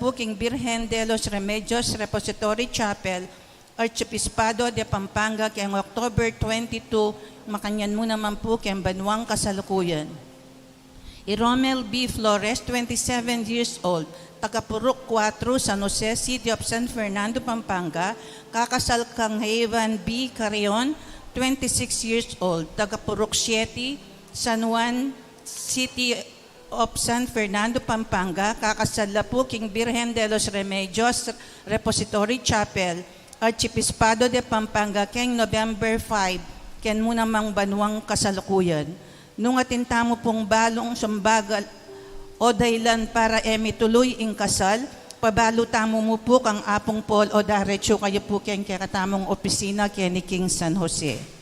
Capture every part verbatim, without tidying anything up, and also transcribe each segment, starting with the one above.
pu king Birhen de los Remedios Repository Chapel, Archiobispado de Pampanga, keng October twenty-two, makanyan mu naman pu keng banuang kasalukuyan. I Romel B. Flores, twenty-seven years old, taga Purok Kuatro, San Jose, City of San Fernando, Pampanga, kakasal kang Haven B. Carrion, twenty-six years old, taga Purok Siete, San Juan, City of San Fernando, Pampanga, kakasal la pu king Birhen de los Remedios Repository Chapel, Archiobispado de Pampanga, keng November five, keng mu namang banuang kasalukuyan. Nung atin tamu pung balung sumbagal o dailan para e mituluy ing kasal, pabalu tamu mu pu kang Apung Paul o daretsu kayu pu keng kekatamung opisina keni king San Jose.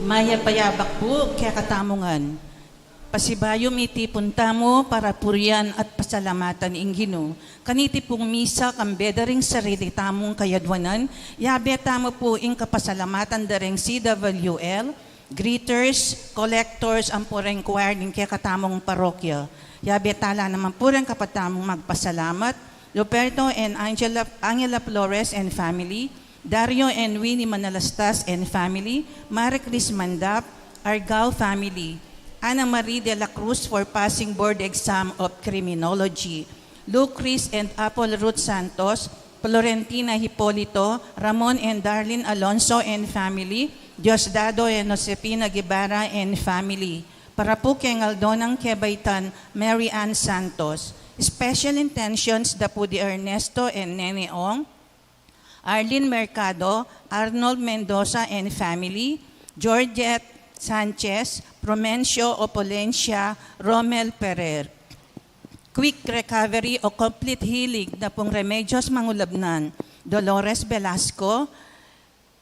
Mayap a yabak pu kekatamu ngan. Pasibayu mitipun tamu para purian at pasalamatan ing Ginu. Kaniti pung misa, kambe da ring sarili tamung kayadwanan, yabe tamu pu ing kapasalamatan da ring C W L, greeters, collectors, ampo ring choir ning kekatamung parokya. Yabe tala naman pu ring kapatad tamung magpasalamat, Luperto and Angela, Angela Flores and family, Dario and Winnie Manalastas and family, Marie Chris Mandap, Argao family, Ana Marie de la Cruz for passing board exam of criminology, Lucris and Apple Ruth Santos, Florentina Hipolito, Ramon and Darlene Alonso and family, Diosdado and Josefina Guevara and family, para pu keng aldo nang kebaitan, Mary Ann Santos. Special intentions da pu di Ernesto and Nene Ong, Arlene Mercado, Arnold Mendoza and family, Georgette Sanchez, Promencio Opulencia, Romel Ferrer. Quick recovery o complete healing da pung Remedios Mangulabnan, Dolores Velasco,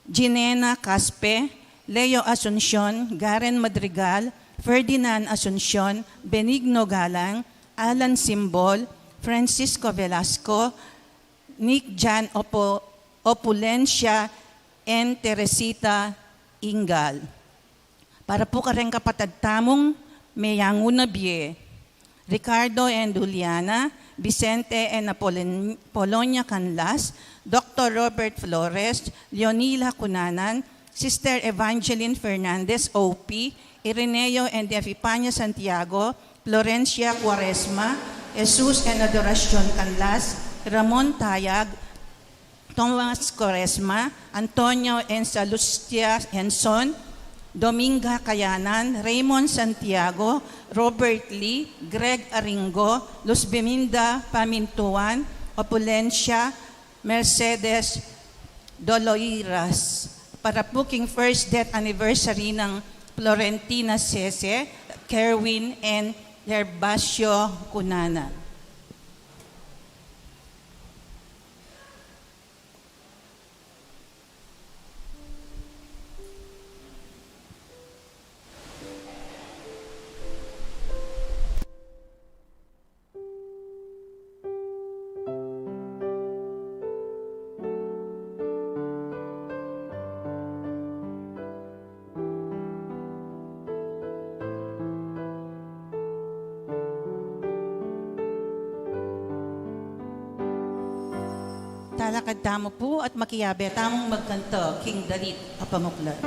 Ginena Caspe, Leo Asuncion, Garen Madrigal, Ferdinand Asuncion, Benigno Galang, Alan Simbol, Francisco Velasco, Nick Jan Opo-, Opulencia, and Teresita Ingal. Para pu kareng kapatad tamung meyangu na bie, Ricardo and Juliana, Vicente and Apolon-, Apolonia Canlas, Doctor Robert Flores, Leonila Cunanan, Sister Evangeline Fernandez, O P, Ireneo and Epifania Santiago, Florencia Cuaresma, Jesus and Adoracion Canlas, Ramon Tayag, Tomas Cuaresma, Antonio and Salustia Henson, Dominga Kayanan, Raymond Santiago, Robert Lee, Greg Aringo, Luz Beminda Pamintuan, Opulencia, Mercedes Doloiras, para pu king first death anniversary nang Florentina Sese, Kerwin, and Gervasio Cunanan. Talakad tamu pu at makiabe tamung magkanta king dalit a pamuklat.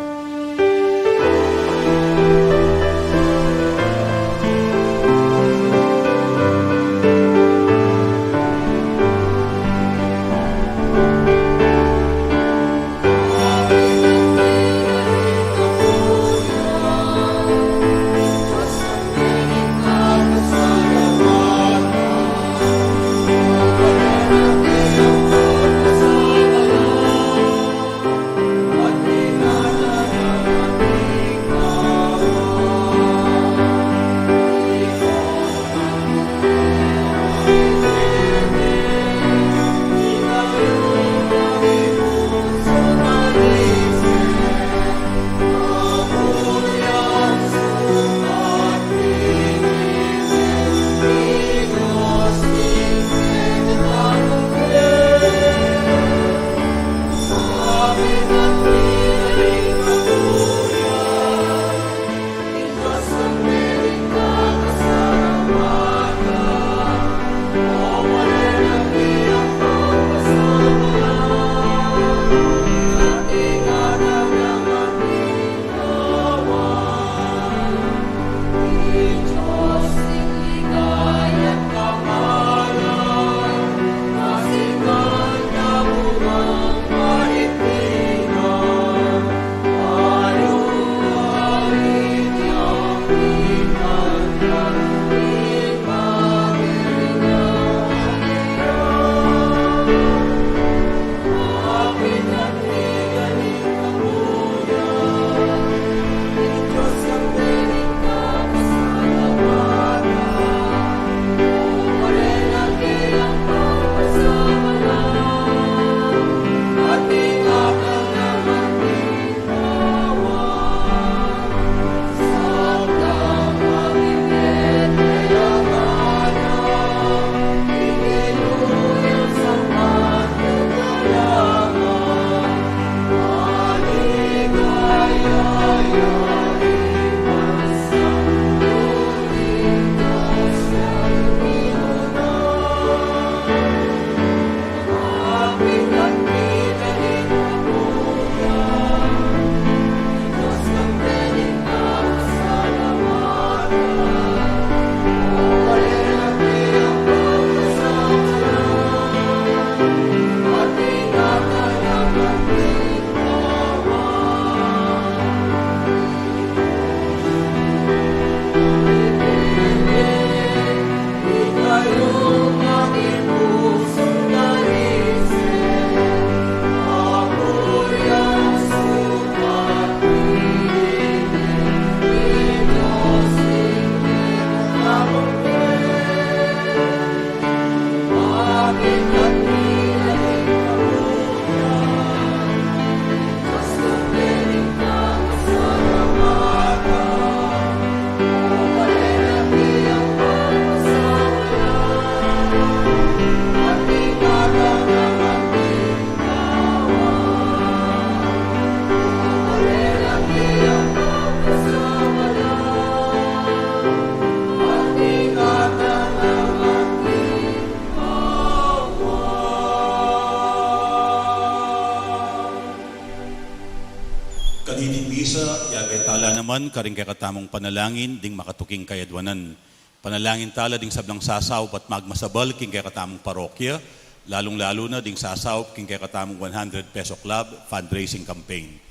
karing kekatamung panalangin ding makatuking kayadwanan. Panalangin tala ding sablang sasaup at magmasabal king kekatamung parokya, lalung-lalu na ding sasaup king kekatamung one hundred peso club fundraising campaign.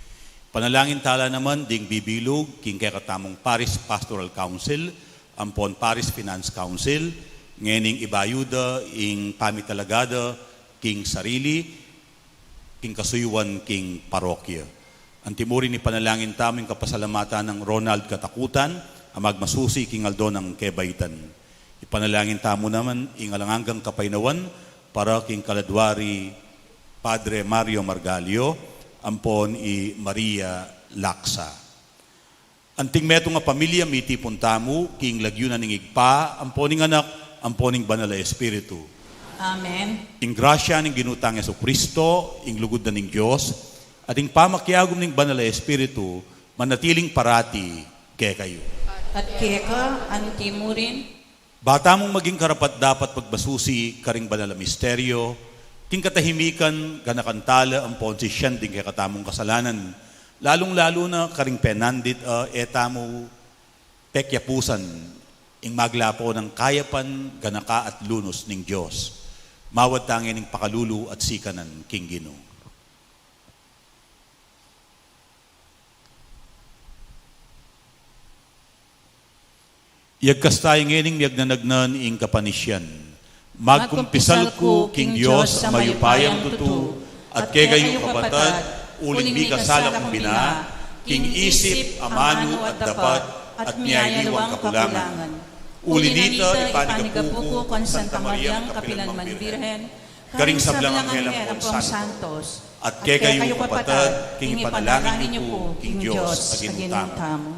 Panalangin tala naman ding bibilug king kekatamung Parish Pastoral Council, ampon Parish Finance Council, ngening ibayu da ing pamitalagada king sarili, king kasuyuan king parokya. Antimurin ipanalangin tamu ing kapasalamatan nang Ronald Katakutan, a magmasusi king aldo nang kebaitan. Ipanalangin tamu naman ing alang anggang kapaynawan para king kaladwa ri Padre Mario Margalio, ampon i Maria Laksa. Anting metung a pamilya mitipun tamu king lagyu na ning Ibpa, ampon ning Anak, ampon ning Banal a Espiritu. Amen. Ing grasya ning Ginu tang Jesucristo, ing lugud na ning Dios, at ing pamakiagum ning Banal a Espiritu, manatiling parati kekayu. At keka antimurin. Ba tamung maging karapat-dapat magmasusi karing banal a misteryo, king katahimikan ganakan tala ampon sisian ding kekatamung kasalanan, lalung-lalu na karing penandit a e tamu pekyapusan ing maglapo nang kayapan, ganaka at lunus ning Dios. Mawad ta ngening pakalulu at sikanan king Ginu. Iyagkas tamu ngening miyagnanagnan ing kapanisian. Magkumpisal ku king Dios a mayupayang tutu, at kekayu kapatad, uling mikasala kung bina, king isip, amanu at dapat, at miyaliwang kakulangan. Uli na nita, ipanigapu ku kang Santa Mariang kapilan mang Birhen, karing sablang anghel ampon santos, at kekayu kapatad, king ipanalangin yu pu king Dios a Ginu tamu.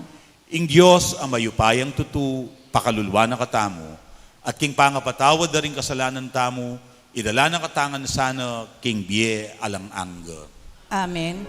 Ing Dios a mayupayang tutu, pakaluluan na katamu, at king pangapatawad da ring kasalanan tamu, idala na katamu ngan sana king bie alang angga. Amen.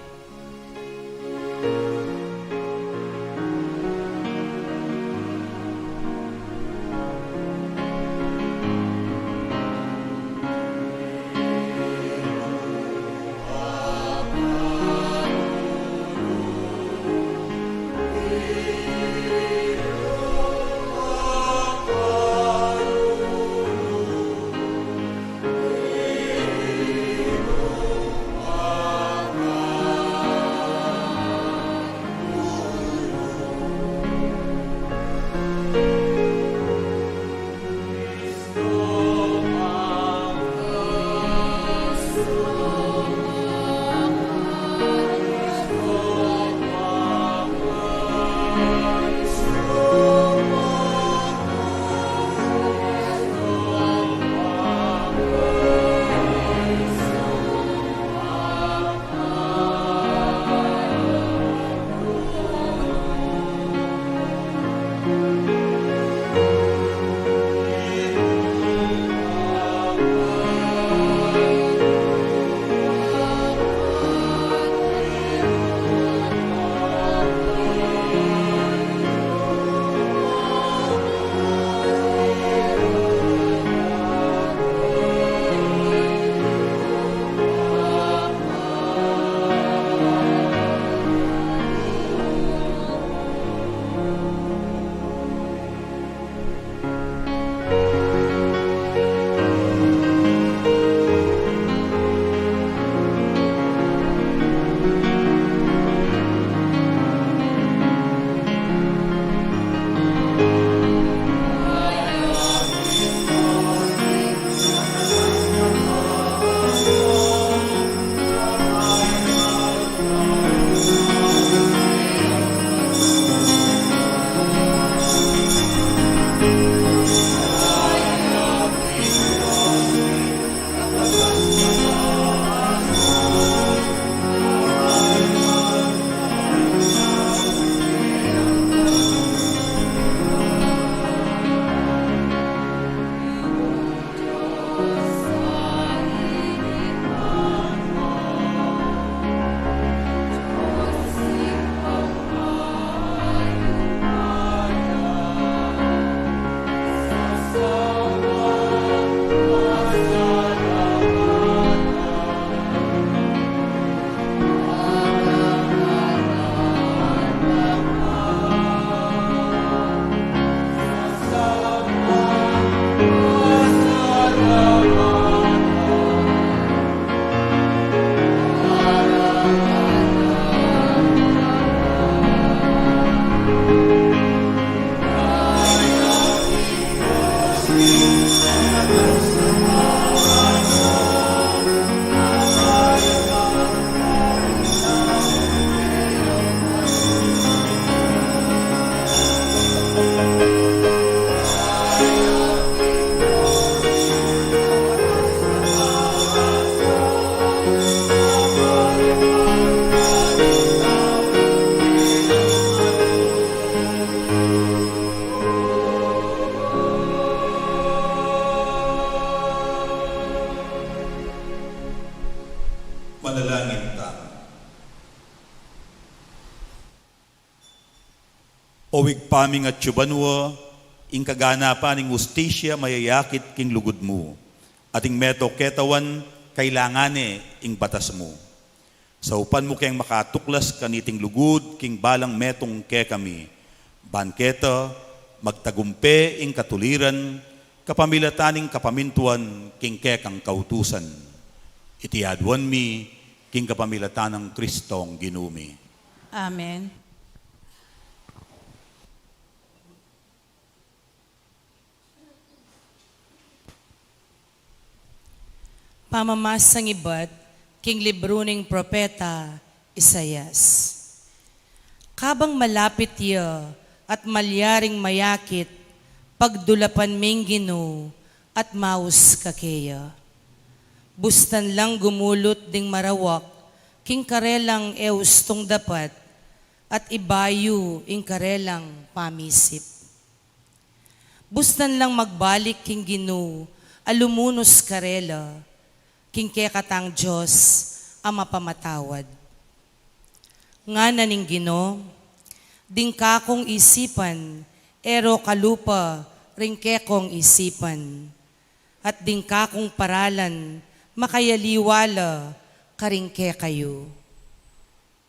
Manalangin tamu. O Ibpa ming atsu banua, ing kaganapan ning hustisya mayayakit king lugud mu, at ing meto ketawan kailangan ne ing batas mu. Saupan mu keng makatuklas kaniting lugud king balang metung kekami, ban keta magtagumpe ing katuliran kapamilatan ning kapamintuan king kekang kautusan. Iti aduan mi king kapamilatan nang Kristong Ginu mi. Amen. Pamamasang ibat king libru ning propeta Isaias. Kabang malapit ya at malyaring mayakit, pagdulapan ming Ginu at maus ka keya. Bustan lang gumulut ding marawak king karelang e ustung dapat, at ibayu ing karelang pamisip. Bustan lang magbalik king Ginu a lumunus karela, king kekatang Dios a mapamatawad. Ngana ning Ginu, ding kakung isipan e ro kalupa ring kekong isipan, at ding kakung paralan makayaliwa la karing kekayu.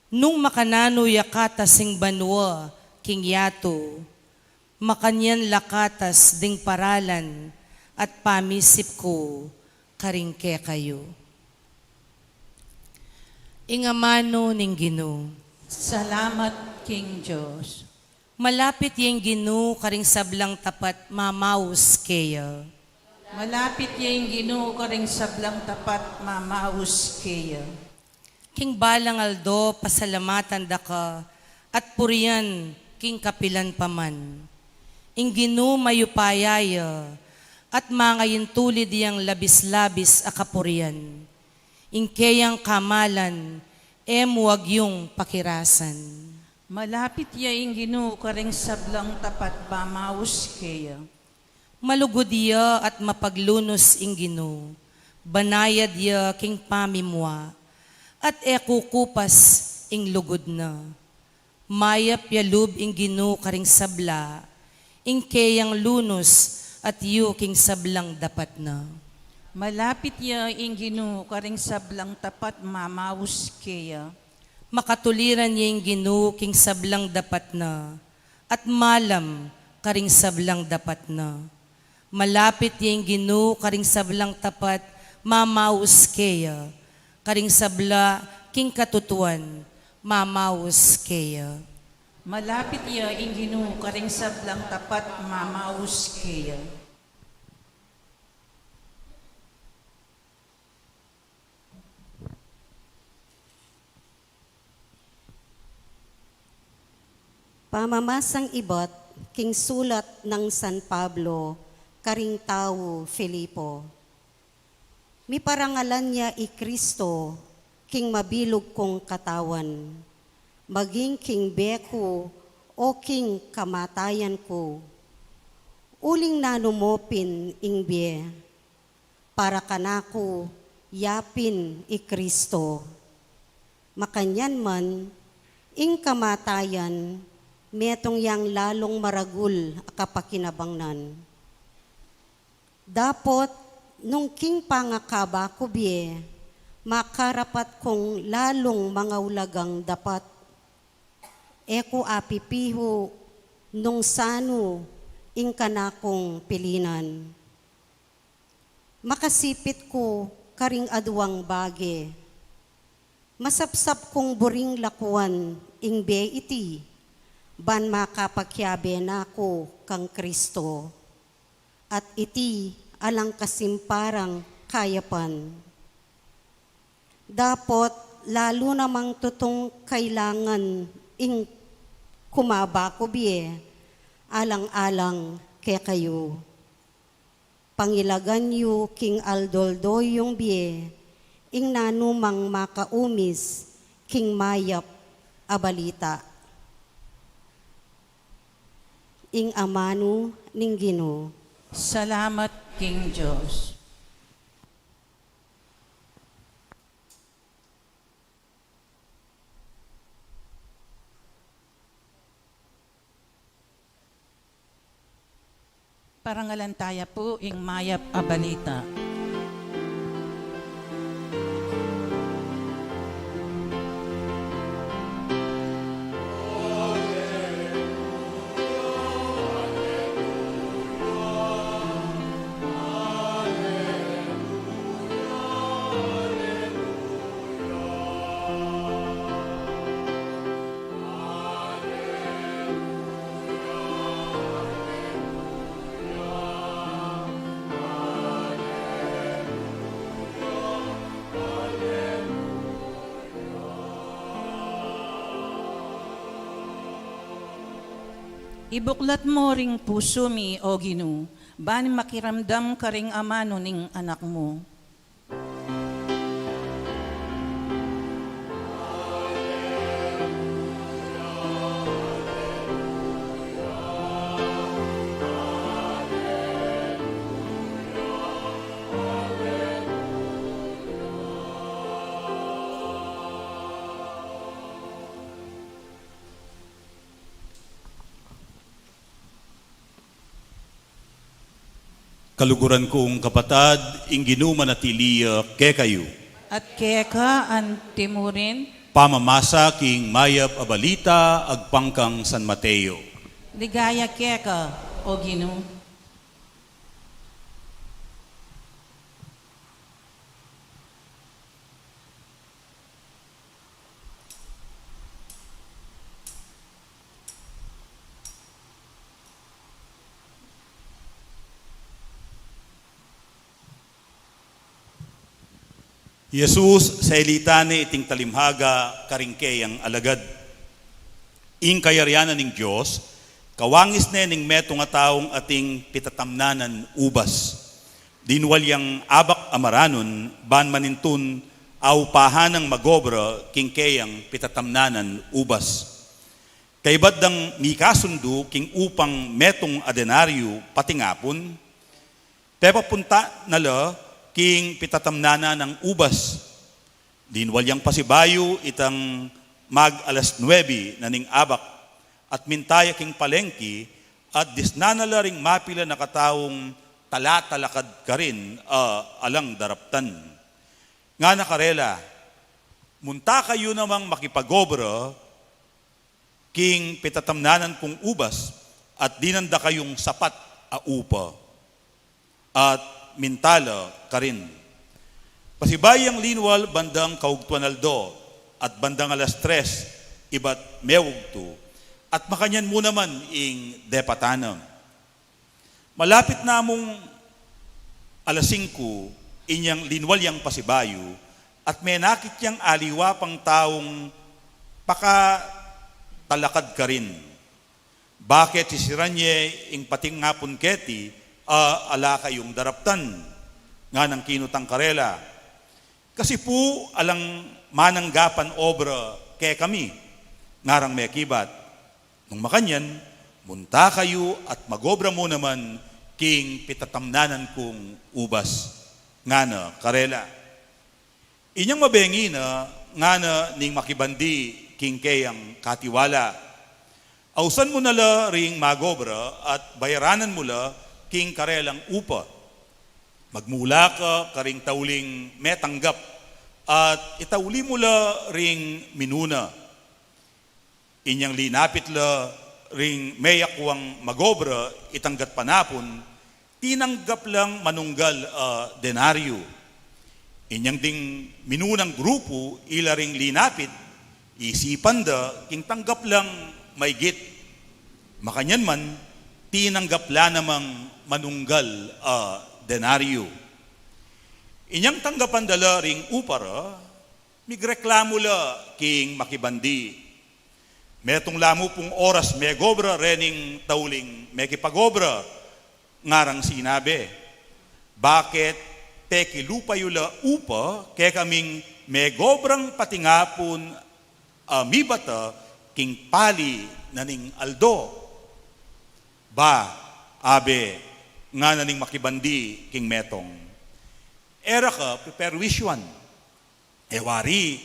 Nung makananu ya katas ing banua king yatu, makanyan la katas ding paralan at pamisip ku karing kekayu. Ing amanu ning Ginu. Salamat king Dios. Malapit ya ing Ginu karing sablang tapat mamaus keya. Malapit ya ing Ginu karing sablang tapat mamaus keya. King balang aldo pasalamatan da ka at purian king kapilan pa man. Ing Ginu mayupaya ya at mangayintulid yang labis-labis a kapurian. Ing keyang kamalan e mu agyung pakirasan. Malapit ya ing Ginu karing sablang tapat mamaus keya. Malugud ya at mapaglunus ing Ginu, banayad ya king pamimua, at e kukupas ing lugud na. Mayap ya lub ing Ginu karing sabla, ing keyang lunus at yu king sablang dapat na. Malapit ya ing Ginu karing sablang tapat mamaus keya. Makatuliran ya ing Ginu king sablang dapat na, at malam karing sablang dapat na. Malapit ya ing Ginu karing sablang tapat mamaus keya, karing sabla king katutuan mamaus keya. Malapit ya ing Ginu karing sablang tapat mamaus keya. Pamamasang ibat king sulat nang San Pablo karing tau Filipo. Miparangalan ya i Kristo king mabilug kung katawan, maging king bie ku o king kamatayan ku. Uling nanu mu pin ing bie, para kanaku ya pin i Kristo. Makanyan man, ing kamatayan metung yang lalung maragul a kapakinabangnan. Dapot nung king pangakaba ku bie, makarapat kung lalung mangaulagang dapat. E ku apipihu nung sanu ing kanakung pilinan. Makasipit ku karing aduang bage. Masapsap kung buring lakuan ing bie iti, ban makapakiabe na ku kang Kristo. At iti alang kasimparang kayapan. Dapot lalu namang tutung kailangan ing kumaba ku bie, alang-alang kekayu. Pangilagan yu king aldo-aldo yung bie ing nanumang makaumis king mayap a balita. Ing amanu ning Ginu. Salamat king Dios. Parangalan taya pu ing mayap a balita. Ibuklat mu ring pusu mi, O Ginu, ban makiramdam karing amanu ning Anak mu. Kaluguran kung kapatad, ing Ginu manatili ya kekayu. At keka anti mu rin. Pamamasa king mayap a balita agpang kang San Mateo. Ligaya keka, O Ginu. Jesus, selita ne iting talimhaga karing keyang alagad. Ing kayarian na ning Dios, kawangis ne ning metung a taung ating pitatamnanan ubas. Linwal yang abak a maranun, ban manintun aupahan nang magobra king keyang pitatamnanan ubas. Kaybat dang mikasundu king upang metung a denaryu patingapun, pepapunta na la king pitatamnanan nang ubas. Linwal yang pasibayu itang mag-alas nuebe na ning abak, at minta ya king palengki, at disnan na la ring mapilan a kataung talatalakad karin a alang daraptan. Ngana karela, "Munta kayu namang makipagobra king pitatamnanan kung ubas, at dinan da kayung sapat a upa." At minta la karin. Pasibayu yang linwal bandang kaugtuan aldo, at bandang alas tres ibat mewugtu, at makanyan mu naman ing depatan na. Malapit na mung alas singku, inyang linwal yang pasibayu, at menakit yang aliwa pang taung pakatalakad karin. "Bakit sisiran ye ing patingapun keti a ala kayung daraptan?" nganang kinutang karela. "Kasi pu alang mananggapan obra kekami," ngarang mekibat. "Nung makanyan, munta kayu at magobra mu naman king pitatamnanan kung ubas," ngana karela. Inyang mabengi na, ngana ning makibandi king keyang katiwala, "Ausan mu na la ring magobra at bayaranan mu la king karelang upa. Magmula ka karing tauling metanggap at itauli mu la ring minuna." Inyang linapit la ring meyakuang magobra itang gatpanapun, tinanggap lang manunggal a denaryu. Inyang ding minunang grupu ila ring linapit, isipan da king tanggap lang maygit. Makanyan man, tinanggap la namang manunggal a denaryu. Inyang tanggapan da la ring upa ra, migreklamu la king makibandi. "Metung la mu pung oras megobra rening tauling mekipagobra," ngarang sinabi. "Bakit pekilupa yu la upa kekaming megobrang patingapun a mibata king pali na ning aldo?" "Ba," abe, ngana ning makibandi king metung, "e ra ka peperwisyuan. E wari,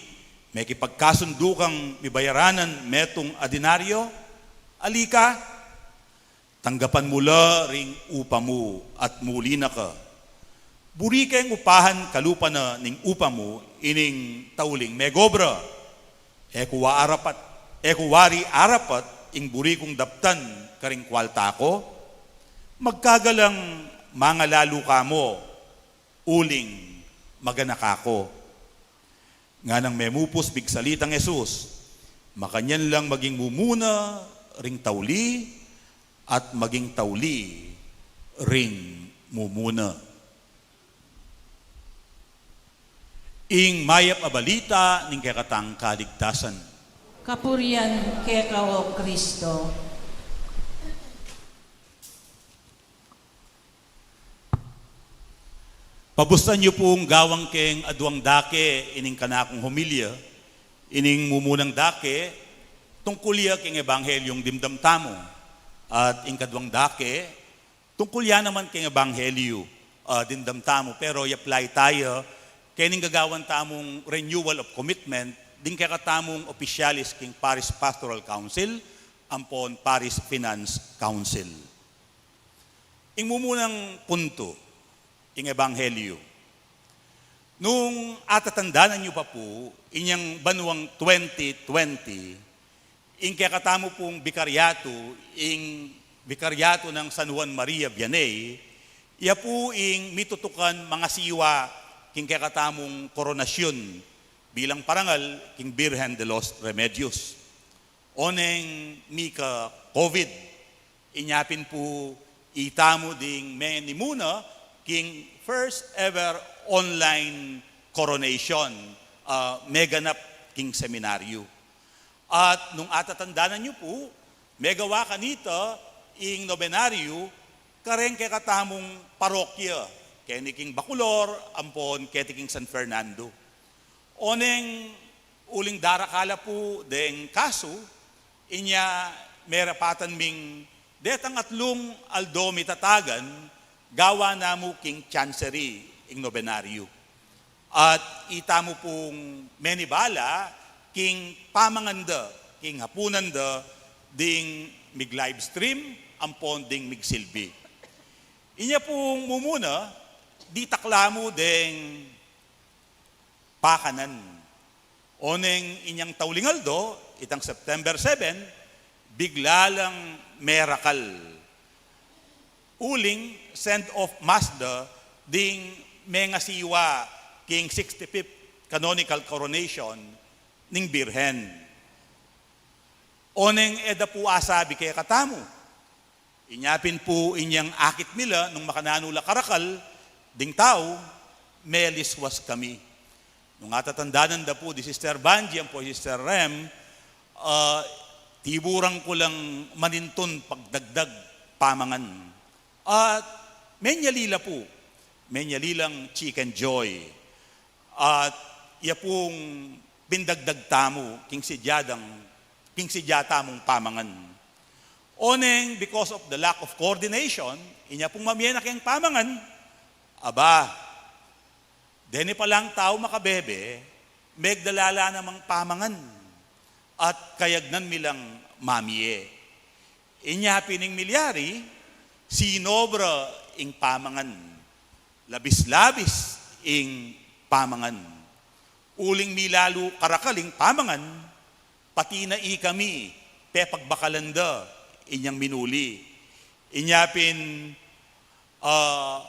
mekipagkasundu kang mibayaranan metung a denaryo? Ali ka, Tanggapan mu la ring upa mu at muli na ka. Buri keng upahan kalupa na ning upa mu ining tauling megobra. E ku wa arapat, e ku wari arapat ing buri kung daptan karing kwalta ku? Magkagalang mangalalu ka mu, uling maganaka ku. Nganang memupus bigsalitang Jesus, makanyan lang maging mumuna ring tauli at maging tauli ring mumuna. Ing mayap a balita ning kekatang kaligtasan. Kapurian keka, O Kristo. Pabustan yu pung gawang keng aduang dake ining kanakung homilya. Ining mumunang dake, tungkul ya keng ebanghelyung dimdam tamu. At ing kaduang dake, tungkul ya naman keng ebanghelyu, ah, dimdam tamu. Pero i-apply taya kening gagawan tamung renewal of commitment ding kekatamung opisyalis king Parish Pastoral Council ampon Parish Finance Council. Ing mumunang puntu, ing ebanghelyu. Nung atatandanan yu pa pu, inyang banuang twenty twenty, ing kekatamu pung bikaryatu, ing bikaryatu nang San Juan Maria Vianney, ya pu ing mitutukan mangasiwa king kekatamung koronasyun bilang parangal king Birhen de los Remedios. Oneng mika-COVID, inya pin pu itamu ding menimuna king first ever online coronation, ah, meganap king seminaryu. At nung atatandanan yu pu, megawa kanita ing nobenaryu kareng kekatamung parokya, keni king Bacolor ampon keti king San Fernando. Oneng uling darakal la pu deng kasu, inya merapatan ming detang atlung aldo mitatagan, gawa na mu king chancery ing nobenaryu. At itamu pung menibala king pamangan da, king hapunan da, ding mig-livestream ampon ding migsilbi. Inya pung mumuna, ditak la mu deng pakanan. Oneng inyang tauling aldo, itang September seven, bigla lang merakal. Uling send-off mass da ding mengasiwa king sixty-fifth canonical coronation ning Birhen. Oneng e da pu asabi kekatamu. Inya pin pu inyang akit mi la nung makananu la karakal ding tau, meliswas kami. Nung atatandanan da pu di Sister Vangie ampo Sister Rem, ah, tiburan ku lang manintun pagdagdag pamangan. At menyali la pu, menyali lang Chicken Joy. At ya pung pindagdag tamu king sidya dang, king sidya tamung pamangan. Oneng because of the lack of coordination, inya pung mamie na keng pamangan, aba, deni palang tau makabebe, megdala la namang pamangan. At kayagnan mi lang mamie. Inya pin ing milyari, sinobra ing pamangan. Labis-labis ing pamangan. Uling milalu karakal ing pamangan, pati na ikami, pepagbakalan da inyang minuli. Inya pin, ah,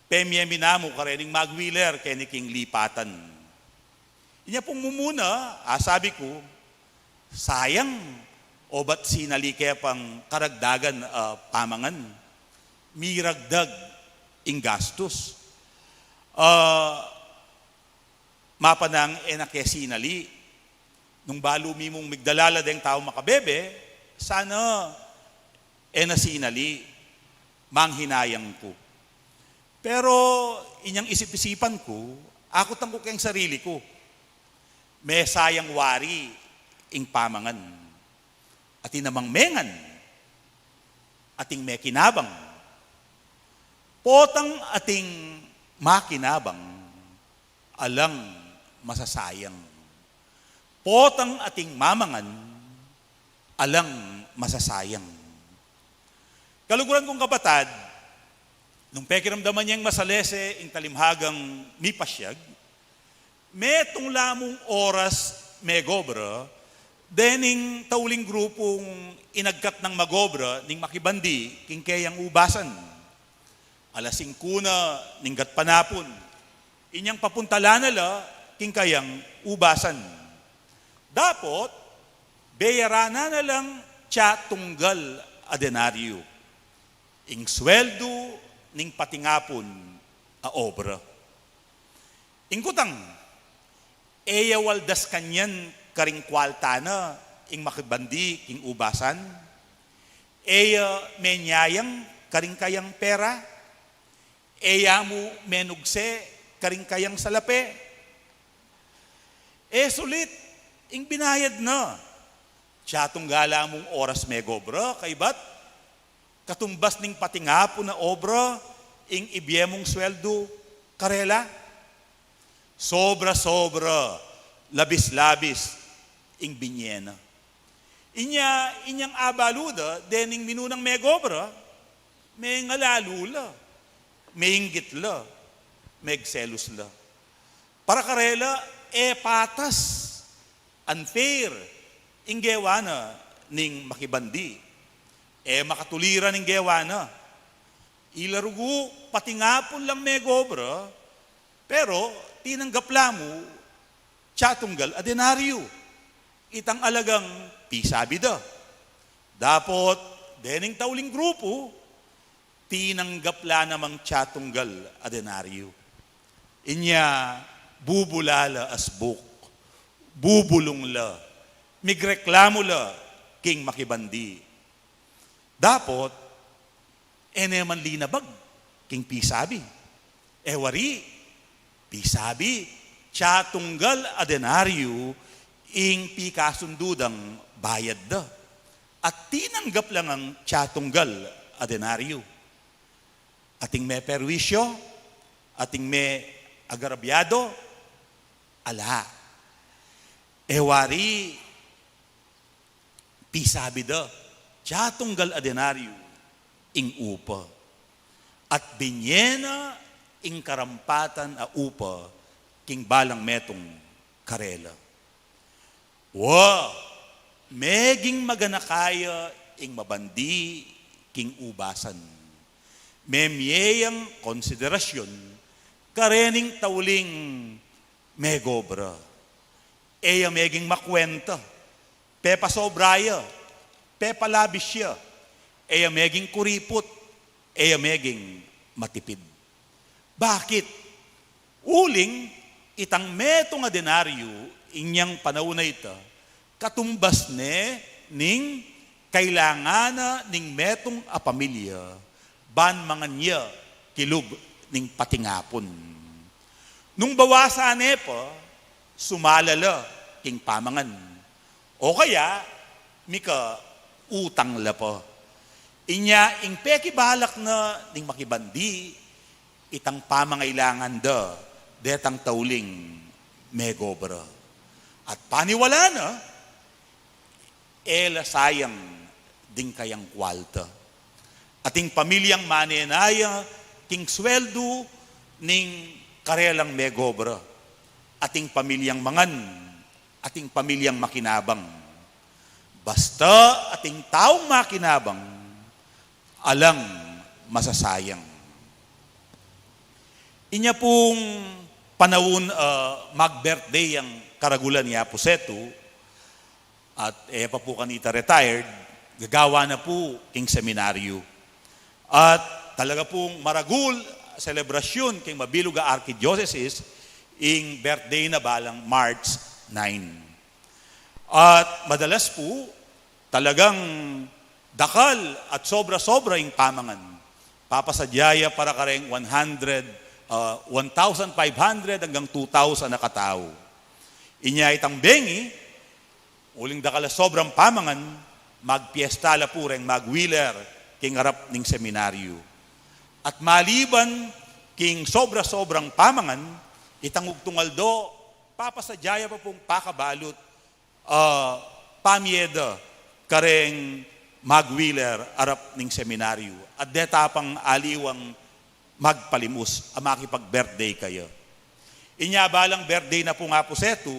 pemie mi namu karening magwiler keni king lipatan. Inya pung mumuna, asabi ku, sayang, obat sinali ke pang karagdagan, ah, pamangan. Miragdag ing gastus. Ah, mapanang e na ke sinali. Nung balu mi mung migdala la deng tau makabebe, sana e na sinali, manghinayang ku. Pero inyang isip-isipan ku, akutan ku keng sarili ku, mesayang wari ing pamangan. Atin namang mengan, ating mekinabang. Potang ating makinabang, alang masasayang. Potang ating mamangan, alang masasayang. Kaluguran kung kapatad, nung pekiramdaman yeng masalese ing talimhagang mipasyag, metung la mung oras megobra dening tauling grupung inagkat nang magobra ning makibandi king keyang ubasan. Alas singku na ning gatpanapun, inyang papuntalan na la king kayang ubasan. Dapot, beyaranan na lang tsa tunggal a denaryo ing sweldu ning patingapun a obra. Ing kutang, e ya waldas kanyan karing kwalta na ing makibandi king ubasan? E ya menyayang karing kayang pera? E ya mu menugse karing kayang salape? E sulit ing binayad na. Tsa tunggal la mung oras megobra, kaybat katumbas ning patingapun a obra ing ibie mung sweldu karela? Sobra-sobra, labis-labis ing binye na. Inya, inyang abalu da dening minunang megobra, mengalalu la, meinggit la, megselus la. Para karela, e patas, unfair ing gewa na ning makibandi. E makatuliran ing gewa na. Ila rugu, patingapun lang megobra, pero tinanggap la mu tsa tunggal a denaryo. Itang alagang pisabi da. Dapot, dening tauling grupu, tinanggap la namang tsa tunggal a denaryo. Inya, bubula la asbuk, bubulung la, migreklamu la king makibandi. Dapot, e ne man linabag king pisabi. E wari, pisabi, tsa tunggal a denaryo ing pikasundu dang bayad da. At tinanggap la ngang tsa tunggal a denaryo. Ating meperwisyo, ating meagarabyado, ala. E wari, pisabi da, tsa tunggal a denaryo ing upa. At binye na ing karampatan a upa king balang metung karela. Wa, meging maganaka ya ing mabandi king ubasan. Memie yang konsiderasyun karening tauling megobra. E ya meging makwenta, pepasobra ya, pepalabis ya. E ya meging kuriput, e ya meging matipid. Bakit? Uling itang metung a denaryo inyang panaun a ita, katumbas ne ning kailangan na ning metung a pamilya ban mangan ya kilub ning patingapun. Nung bawasan ne pa, sumala la king pamangan. O kaya, mika utang la pa. Inya ing pekibalak na ning makibandi, itang pamangailangan da detang tauling megobra. At paniwala na, e la sayang ding kayang kwalta. Ating pamilyang manenaya king sweldu ning karelang megobra. Ating pamilyang mangan, ating pamilyang makinabang. Basta ating taung makinabang, alang masasayang. Inya pung panaun, ah, mag-birthday yang karagulan i Apu Setu, at e pa pu kanita retired, gagawa na pu king seminaryo. At talaga pung maragul selebrasyun king mabilug a archidiocesis ing birthday na balang March nine. At madalas pu, talagang dakal at sobra-sobra ing pamangan. Papasadya ya para kareng one hundred, ah, one thousand five hundred hanggang two thousand a katau. Inya itang bengi, uling dakal a sobrang pamangan, magpiesta la pu reng magwiler king arap ning seminaryo. At maliban king sobra-sobrang pamangan, itang ugtung aldo, papasadya ya pa pung pakabalut, ah, pamie da kareng magwiler arap ning seminaryu, at deta pang aliwang magpalimus a makipag-birthday kaya. Inya balang birthday na pung Apu Setu,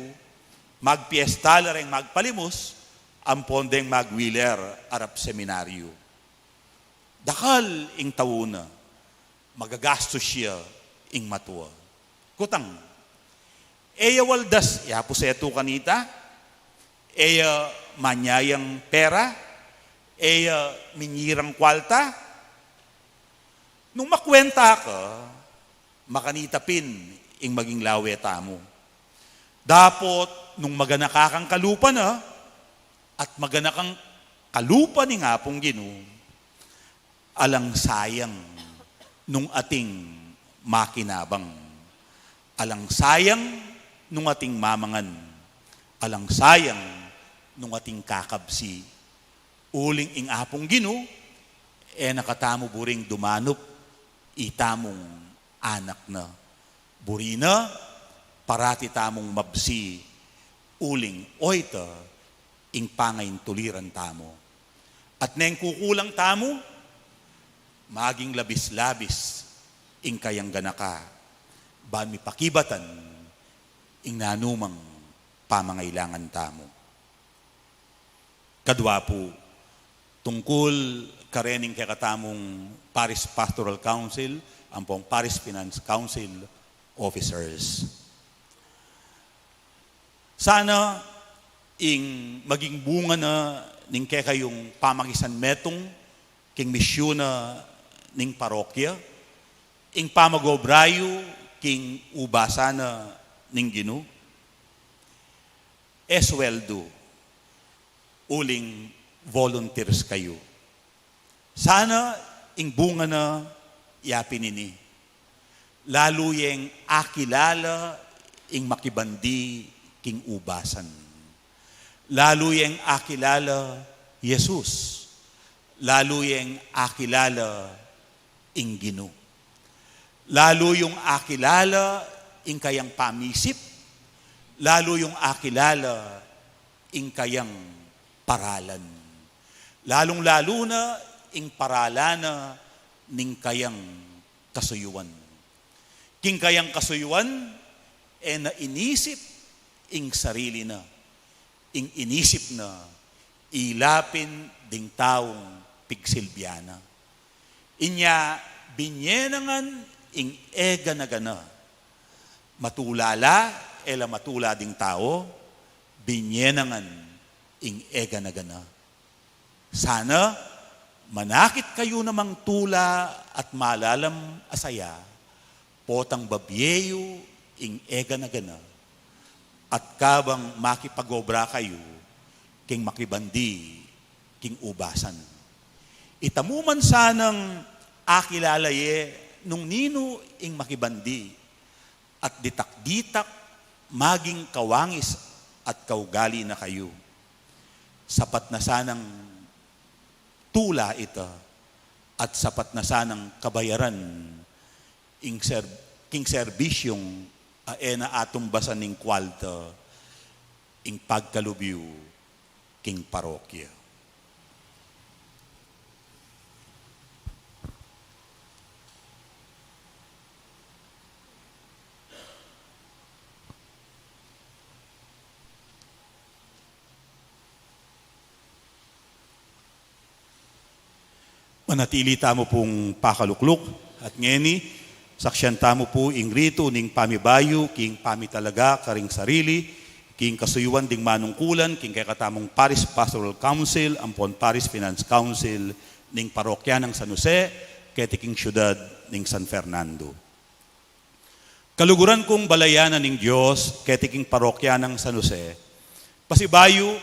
magpiesta la reng magpalimus ampon deng magwiler arap seminaryu. Dakal ing tau na, magagastus ya ing matua. Kutang, e ya waldas i Apu Setu kanita, e ya manyayang pera, e ya minyirang kualta. Nung makwenta ka, makanita pin ing maging lawe tamu. Dapot nung maganaka kang kalupa na, at maganaka kang kalupa ning Apung Ginu, alang sayang nung ating makinabang, alang sayang nung ating mamangan, alang sayang nung ating kakabsi. Uling ing Apung Ginu, e na katamu buring dumanup itamung anak na. Buri na parati tamung mabsi, uling oyta ing pangaintuliran tamu. At neng kukulang tamu, maging labis-labis ing kayang ganaka, ban mipakibatan ing nanumang pamangailangan tamu. Kadwa pu, tungkul karening kekatamung Parish Pastoral Council ampong Parish Finance Council officers. Sana ing maging bunga na ning kekayung pamakisanmetung king misyun na ning parokya, ing pamag-obra yu king ubasan na ning Ginu, e sweldu, uling volunteers kayu. Sana ing bunga na ya pin ini, lalu yeng akilala ing makibandi king ubasan. Lalu yeng akilala Jesus. Lalu yeng akilala ing Ginu. Lalu yung akilala ing kayang pamisip. Lalu yung akilala ing kayang paralan. Lalung-lalu na ing paralan na ning kayang kasuyuan. King kayang kasuyuan, e na inisip ing sarili na. Ing inisip na, ila pin ding taung pigsilbian na. Inya, binye na ngan ing e gana-gana. Matula la, e la matula ding tau, binye na ngan ing e gana-gana. Sana manakit kayu namang tula at malalam a saya, potang babie yu ing e gana-gana, at kabang makipag-obra kayu king makibandi king ubasan. Itamu man sanang akilala ye nung ninu ing makibandi, at ditak-ditak maging kawangis at kaugali na kayu. Sapat na sanang tula ita, at sapat na sanang kabayaran ing ser-, king serbisyung a e na atumbasan ning kualta, ing pagkalub yu king parokya. Manatili tamu pung pakalukluk, at ngeni, saksian tamu pu ing ritu ning pamibayu king pamitalaga karing sarili, king kasuyuan ding manungkulan king kekatamung Parish Pastoral Council ampon Parish Finance Council ning parokya nang San Jose, keti king syudad ning San Fernando. Kaluguran kung balayan na ning Dios, keti king parokya nang San Jose, pasibayu,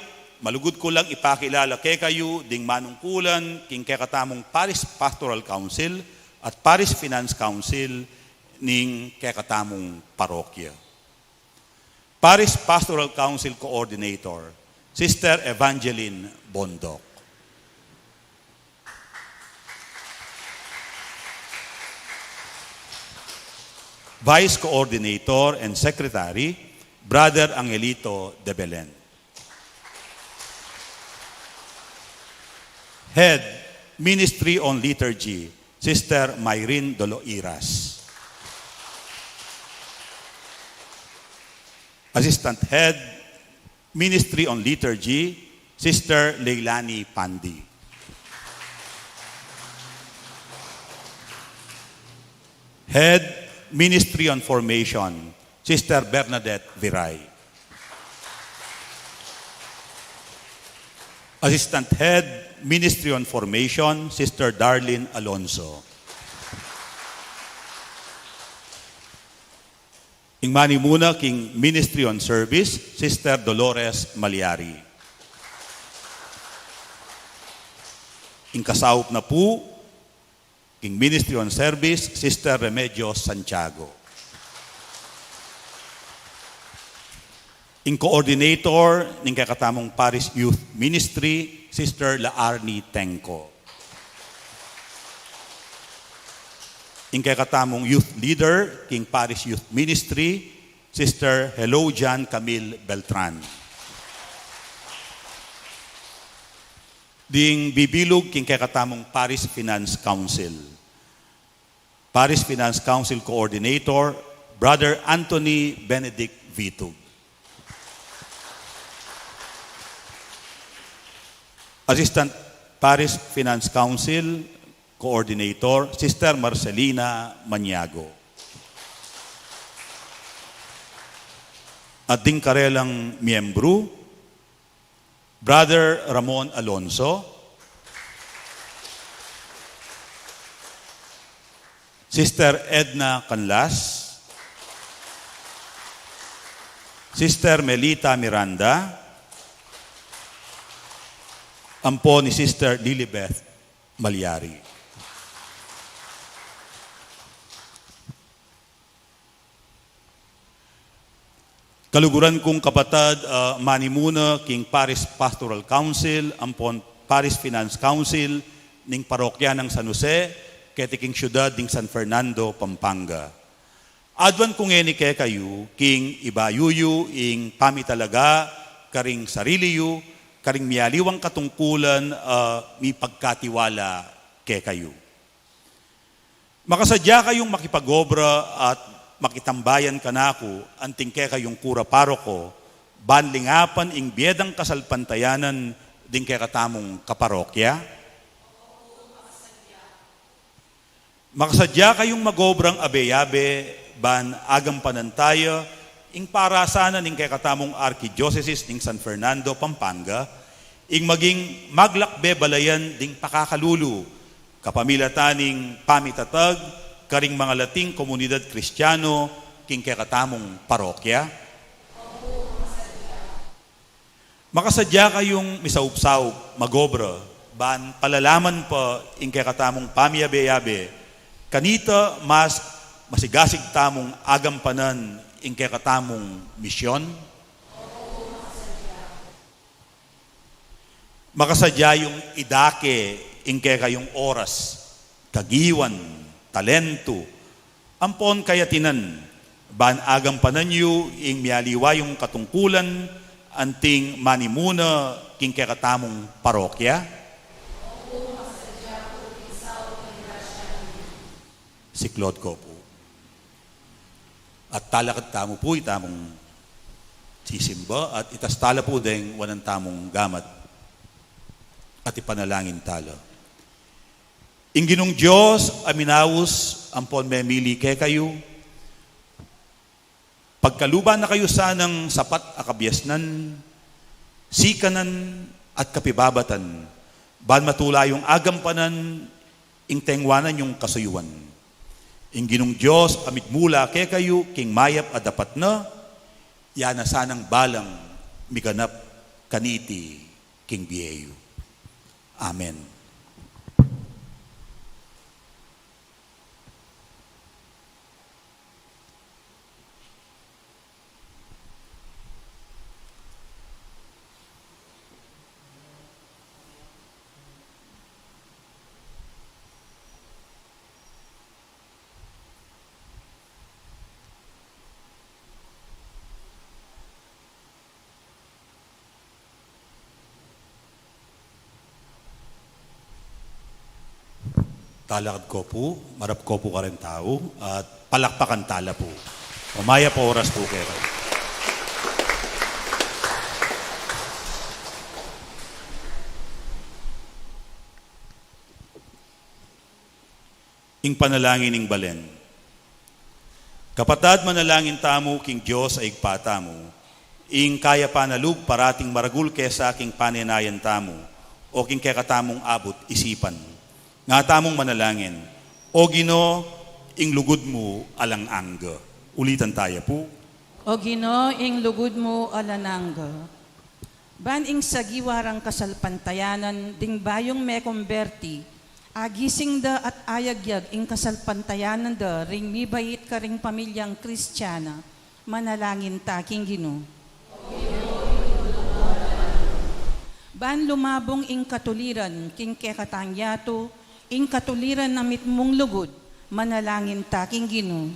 malugud ku lang ipakilala kekayu ding manungkulan king kekatamung Parish Pastoral Council at Parish Finance Council ning kekatamung parokya. Parish Pastoral Council Coordinator, Sister Evangeline Bondoc. Vice Coordinator and Secretary, Brother Angelito de Belen. Head, Ministry on Liturgy, Sister Myrin Doloiras. Assistant Head, Ministry on Liturgy, Sister Leilani Pandi. Head, Ministry on Formation, Sister Bernadette Viray. Assistant Head, Ministry on Formation, Sister Darlene Alonso. Ing manimuna king Ministry on Service, Sister Dolores Maliari. Ing kasaup na pu king Ministry on Service, Sister Remedios Santiago. Ing coordinator ning kekatamung Parish Youth Ministry, Sister Laarni Tengco. Ing kekatamung youth leader king Parish Youth Ministry, Sister Hello John Camille Beltran. Ding bibilug king kekatamung Parish Finance Council. Parish Finance Council Coordinator, Brother Anthony Benedict Vitug. Assistant Parish Finance Council Coordinator, Sister Marcelina Maniago. At ding karelang miyembru, Brother Ramon Alonso, Sister Edna Canlas, Sister Melita Miranda, ampo ni Sister Lilibeth Maliari. Kaluguran kung kapatad, ah, manimuna king Parish Pastoral Council ampon Parish Finance Council ning Parokya nang San Jose keti king siudad ning San Fernando, Pampanga. Aduan ku ngeni kekayu king ibayu yu ing pamitalaga karing sarili yu karing mialiwang katungkulan, ah, mipagkatiwala kekayu. Makasadya kayung makipag-obra at makitambayan kanaku anting kekayung kura paroko, ban lingapan ing bie dang kasalpantayanan ding kekatamung kaparokya? Makasadya kayung mag-obrang abe-abe ban agampanan taya ing parasanan ning kekatamung Arkidyosesis ning San Fernando, Pampanga, ing maging maglakbe balayan ding pakakalulu, kapamilatan ning pamitatag karing mangalating komunidad Kristiano king kekatamung parokya? Makasadya kayung misaup-saup mag-obra ban palalaman pa ing kekatamung pamiyabe-yabe, kanita mas masigasig tamung agampanan ing kekatamung misyon? Makasadya yung idake ing kekayung oras, kagiwan, talentu, ampon kayatinan, ban agampanan yu ing mialiwa yung katungkulan anting manimuna king kekatamung parokya? Siklaud ku pu. At talakad tamu pu itamung sisimba at itas tala pu deng wanan tamung gamat at ipanalangin tala. Ing Ginung Dios a minaus ampon memili kekayu, pagkaluban na kayu sanang sapat a kabiasnan, sikanan, at kapibabatan, ban matula yung agampanan ing tengwanan yung kasuyuan. Ing Ginung Dios a migmula kekayu king mayap a dapat na, ya na sanang balang miganap kaniti king bie yu. Amen. Talakad ko pu, marap ko pu karing tau, at palakpakan tala pu. O mayap a oras pu kekayu. Ing panalangin ning balen. Kapatad, manalangin tamu king Dios a Ibpa tamu, ing kayapan a lub parating maragul kesa king panenayan tamu, o king kekatamung abut isipan. Nga tamung manalangin, O Ginu, ing lugud mu alang angga. Ulitan taya pu. O Ginu, ing lugud mu alang angga. Ban ing sagiwa rang kasalpantayanan ding bayung mekumberti, agising da at ayagyag ing kasalpantayanan da ring mibait karing pamilyang Kristiana, manalangin ta king Ginu. Ban lumabung ing katuliran king kekatang yatu, ing katuliran na mitmung lugud, manalangin ta king Ginu.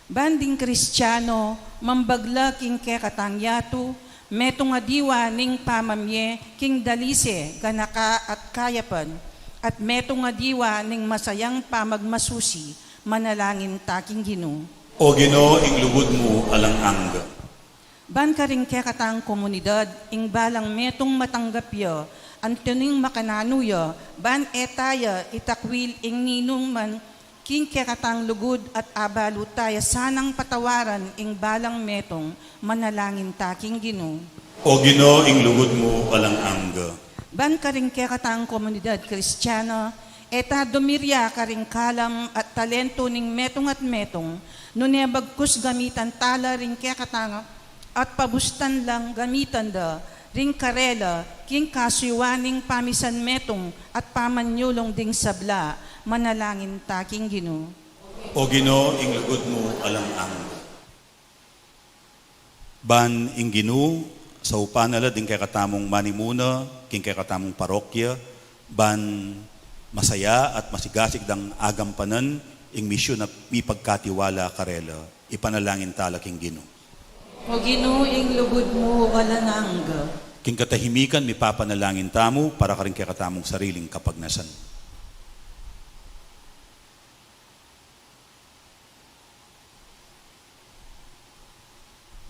Ban ding Kristiano, mambagla king kekatang yatu, metung a diwa ning pamamie king dalise, ganaka at kayapan, at metung a diwa ning masayang pamagmasusi, manalangin ta king Ginu. O Ginu, ing lugud mu alang angga. Ban karing kekatang komunidad, ing balang metung matanggap ya, anti ning makananu ya, ban e taya itakwil ing ninuman king kekatang lugud at abalu taya sanang patawaran ing balang metung, manalangin ta king Ginu. O Ginu, ing lugud mu alang angga. Ban karing kekatang komunidad Kristiana, e ta dumirya karing kalam at talentu ning metung at metung, nune bagkus gamitan tala ring kekatang at pabustan lang gamitan da ring karela king kasuyuan ning pamisan metung at pamanyulung ding sabla, manalangin ta king Ginu. O Ginu, ing lugud mu alang angga. Ban ing Ginu, saupan na la ding kekatamung manimuna king kekatamung parokya, ban masaya at masigasig dang agampanan ing misyun a mipagkatiwala karela. Ipanalangin tala king Ginu. O Ginu, ing lugud mu alang angga. King katahimikan, mipapanalangin tamu para karing kekatamung sariling kapagnasan.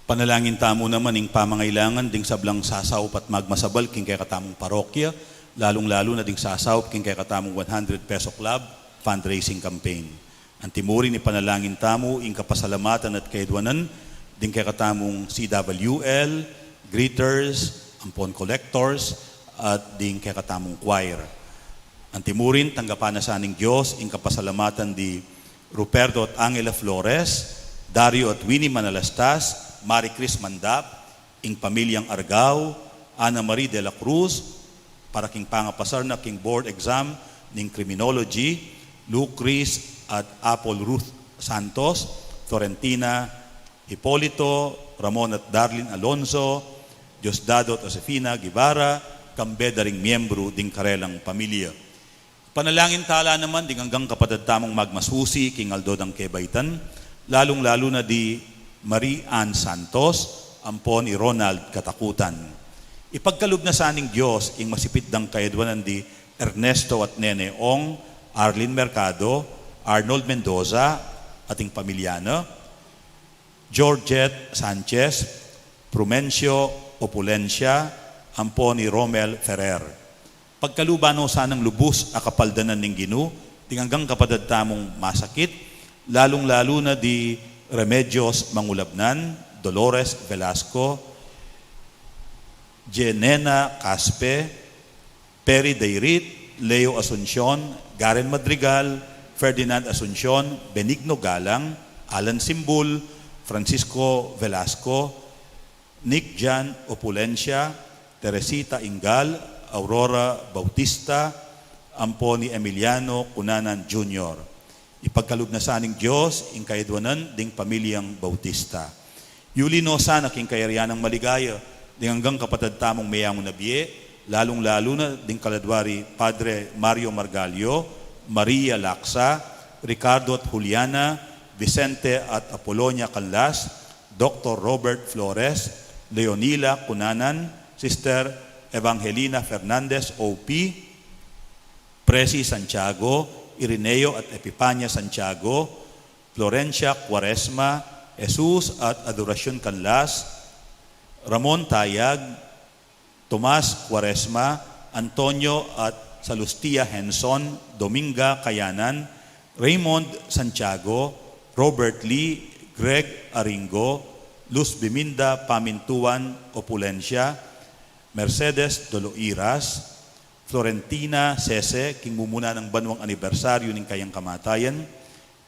Panalangin tamu naman ing pamangailangan ding sablang sasaup at magmasabal king kekatamung parokya, lalung-lalu na ding sasaup king kekatamung one hundred peso club fundraising campaign. Antimurin, ipanalangin tamu ing kapasalamatan at kayadwanan ding kekatamung C W L, greeters, ampon collectors, at ding kekatamung choir. Antimurin, tanggapan na sa ning Dios ing kapasalamatan di Ruperto at Angela Flores, Dario at Winnie Manalastas, Marie Chris Mandap, ing pamilyang Argao, Ana Marie de la Cruz, para king pangapasar na king board exam ning criminology, Lou Chris at Apple Ruth Santos, Florentina Hipolito, Ramon at Darlene Alonso, Diosdado at Josefina Guevara, kambe da ring miyembru ding karelang pamilya. Panalangin tala naman ding anggang kapatad tamung magmasusi king aldo dang kebaitan, lalung-lalu na di Marie Ann Santos, ampon i Ronald Katakutan. Ipagkalub na sa ning Dios ing masipit dang kayadwanan di Ernesto at Nene Ong, Arlene Mercado, Arnold Mendoza, at ing pamilya na, Georgette Sanchez, Prumencio Opulencia, ampon i Romel Ferrer. Pagkaluban no sanang lubus a kapaldanan ning Ginu ding anggang kapatad tamung masakit, lalung-lalu na di Remedios Mangulabnan, Dolores Velasco, Jenena Caspe, Perry Dayrit, Leo Asuncion, Garen Madrigal, Ferdinand Asuncion, Benigno Galang, Alan Simbul, Francisco Velasco, Nick Jan Opulencia, Teresita Ingal, Aurora Bautista, ampon i Emiliano Cunanan Junior. Ipagkalub na sa ning Dios ing kayadwanan ding pamilyang Bautista. Yuli no sana king kayarian nang maligaya ding anggang kapatad tamung meyangu na bie, lalung-lalu na ding kaladwa ri Padre Mario Margallo, Maria Laksa, Ricardo at Juliana, Vicente at Apolonia Caldas, Doktor Robert Flores, Leonila Cunanan, Sister Evangelina Fernandez, O P, Presi Santiago, Ireneo at Epipania Santiago, Florencia Cuaresma, Jesus at Adoracion Canlas, Ramon Tayag, Tomas Cuaresma, Antonio at Salustia Henson, Dominga Kayanan, Raymond Santiago, Robert Lee, Greg Aringo, Luz Biminda Pamintuan Opulencia, Mercedes Doloiras, Florentina Sese, king mumuna nang banwang anibersaryu ning kayang kamatayan,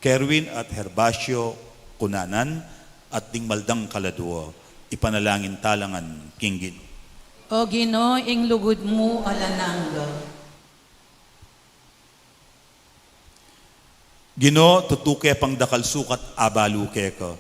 Kerwin at Herbacio Cunanan, at ding maldang kaladua. Ipanalangin ta la ngan king Ginu. O Ginu, ing lugud mu alang angga. Ginu, tutu ke pang dakal sukat abalu keka.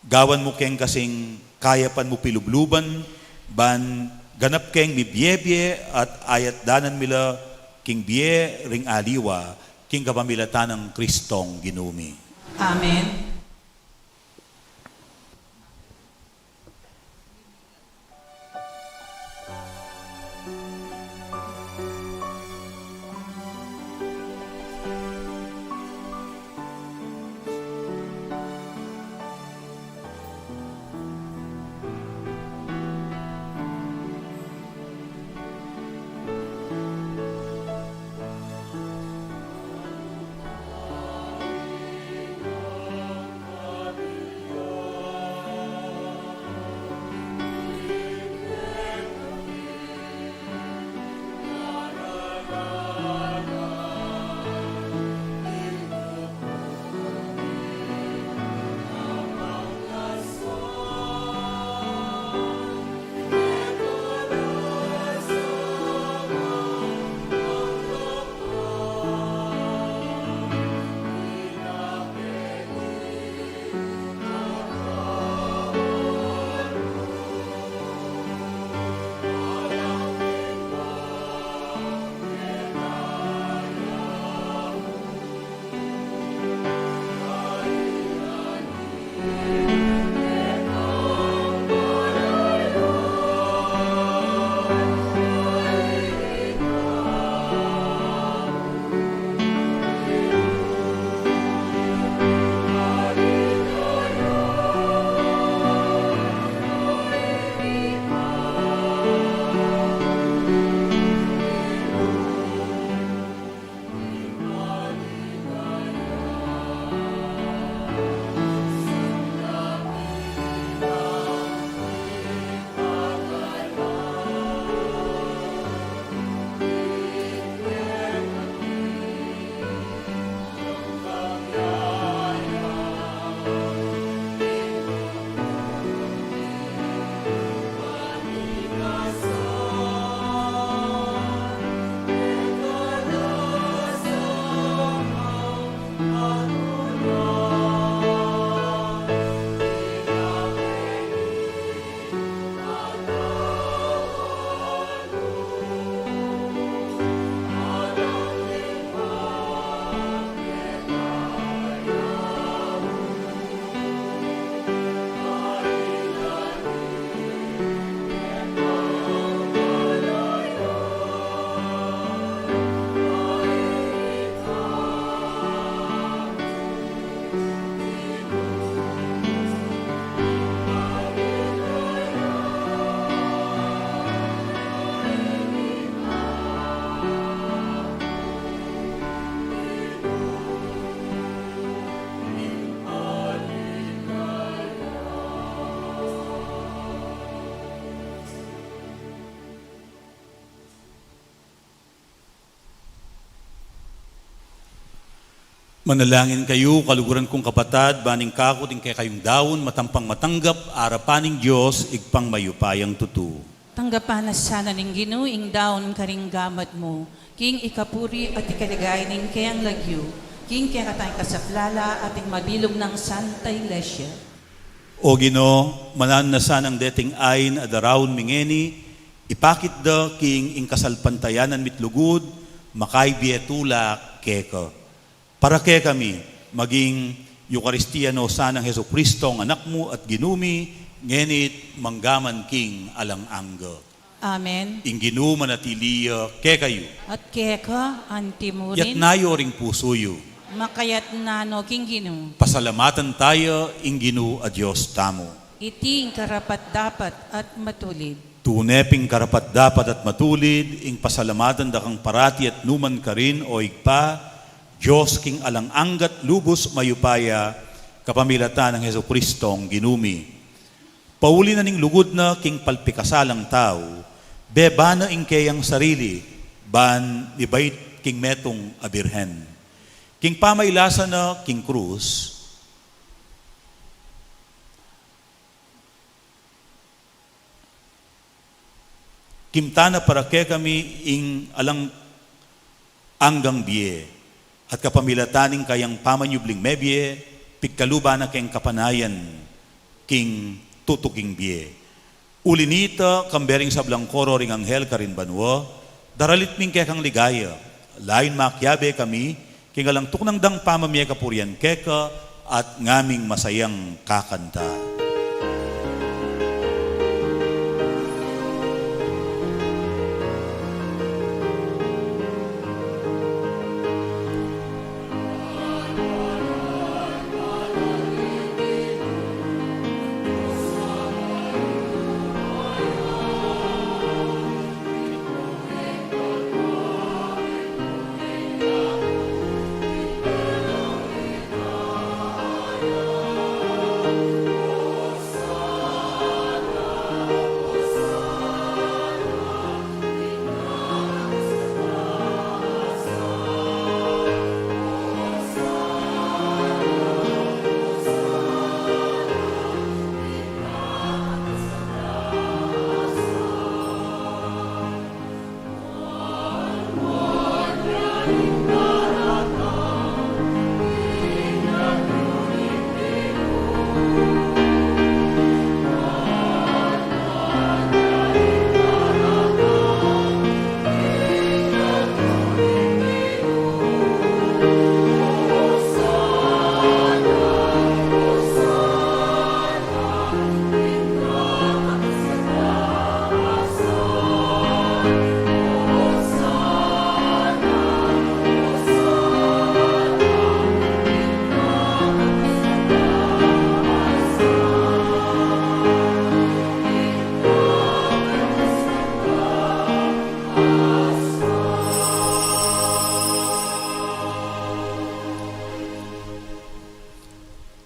Gawan mu keng kasing kayapan mu pilubluban, ban ganap keng mibie-bie at ayatdanan mi la king bie ring aliwa, king kapamilatan nang Kristong Ginu mi. Amen. Manalangin kayu, kaluguran kung kapatad, ban ing kaku at ing kekayung daun matampang matanggap arapan ning Dios, Ibpang mayupayang tutu. Tanggapan na sana ning Ginu ing daun karing gamat mu, king ikapuri at ikaligaya ning keyang lagyu, king kekatamung kasaplalan at ing mabilug nang Santa Iglesia. O Ginu, mananu na sanang deting ain a daraun mi ngeni, ipakit da king ing kasalpantayanan mi't lugud, makaibie tulak keka. Para kekami, maging Eukaristia no sanang Jesucristo, ing Anak mu at Ginu mi, ngeni't mangga man king alang angga. Amen. Ing Ginu manatili ya kekayu. At keka antimurin. Yatna yu ring pusu yu. Makayatna no king Ginu. Pasalamatan taya ing Ginu a Dios tamu. Iti ing karapat-dapat at matulid. Tune pin karapat-dapat at matulid ing pasalamatan da kang parati at nukarin man, O Ibpa, Dios king alang angga at lubus mayupaya, kapamilatan nang Jesucristong Ginu mi. Pauli na ning lugud na king palpikasalang tau, beba na ing keyang sarili, ban mibait king metung a birhen. King pamailasa na king krus, kimta na para kekami ing alang anggang bie, at kapamilatan ning kayang pamanyubling mebie, pigkaluban na keng kapanayan king tutuking bie. Uli nita, kambe ring sablang koro ring anghel karin banua, daralit mi ing kekang ligaya, layun makiabe kami king alang tuknang dang pamamie kapurian keka at ngaming masayang kakanta.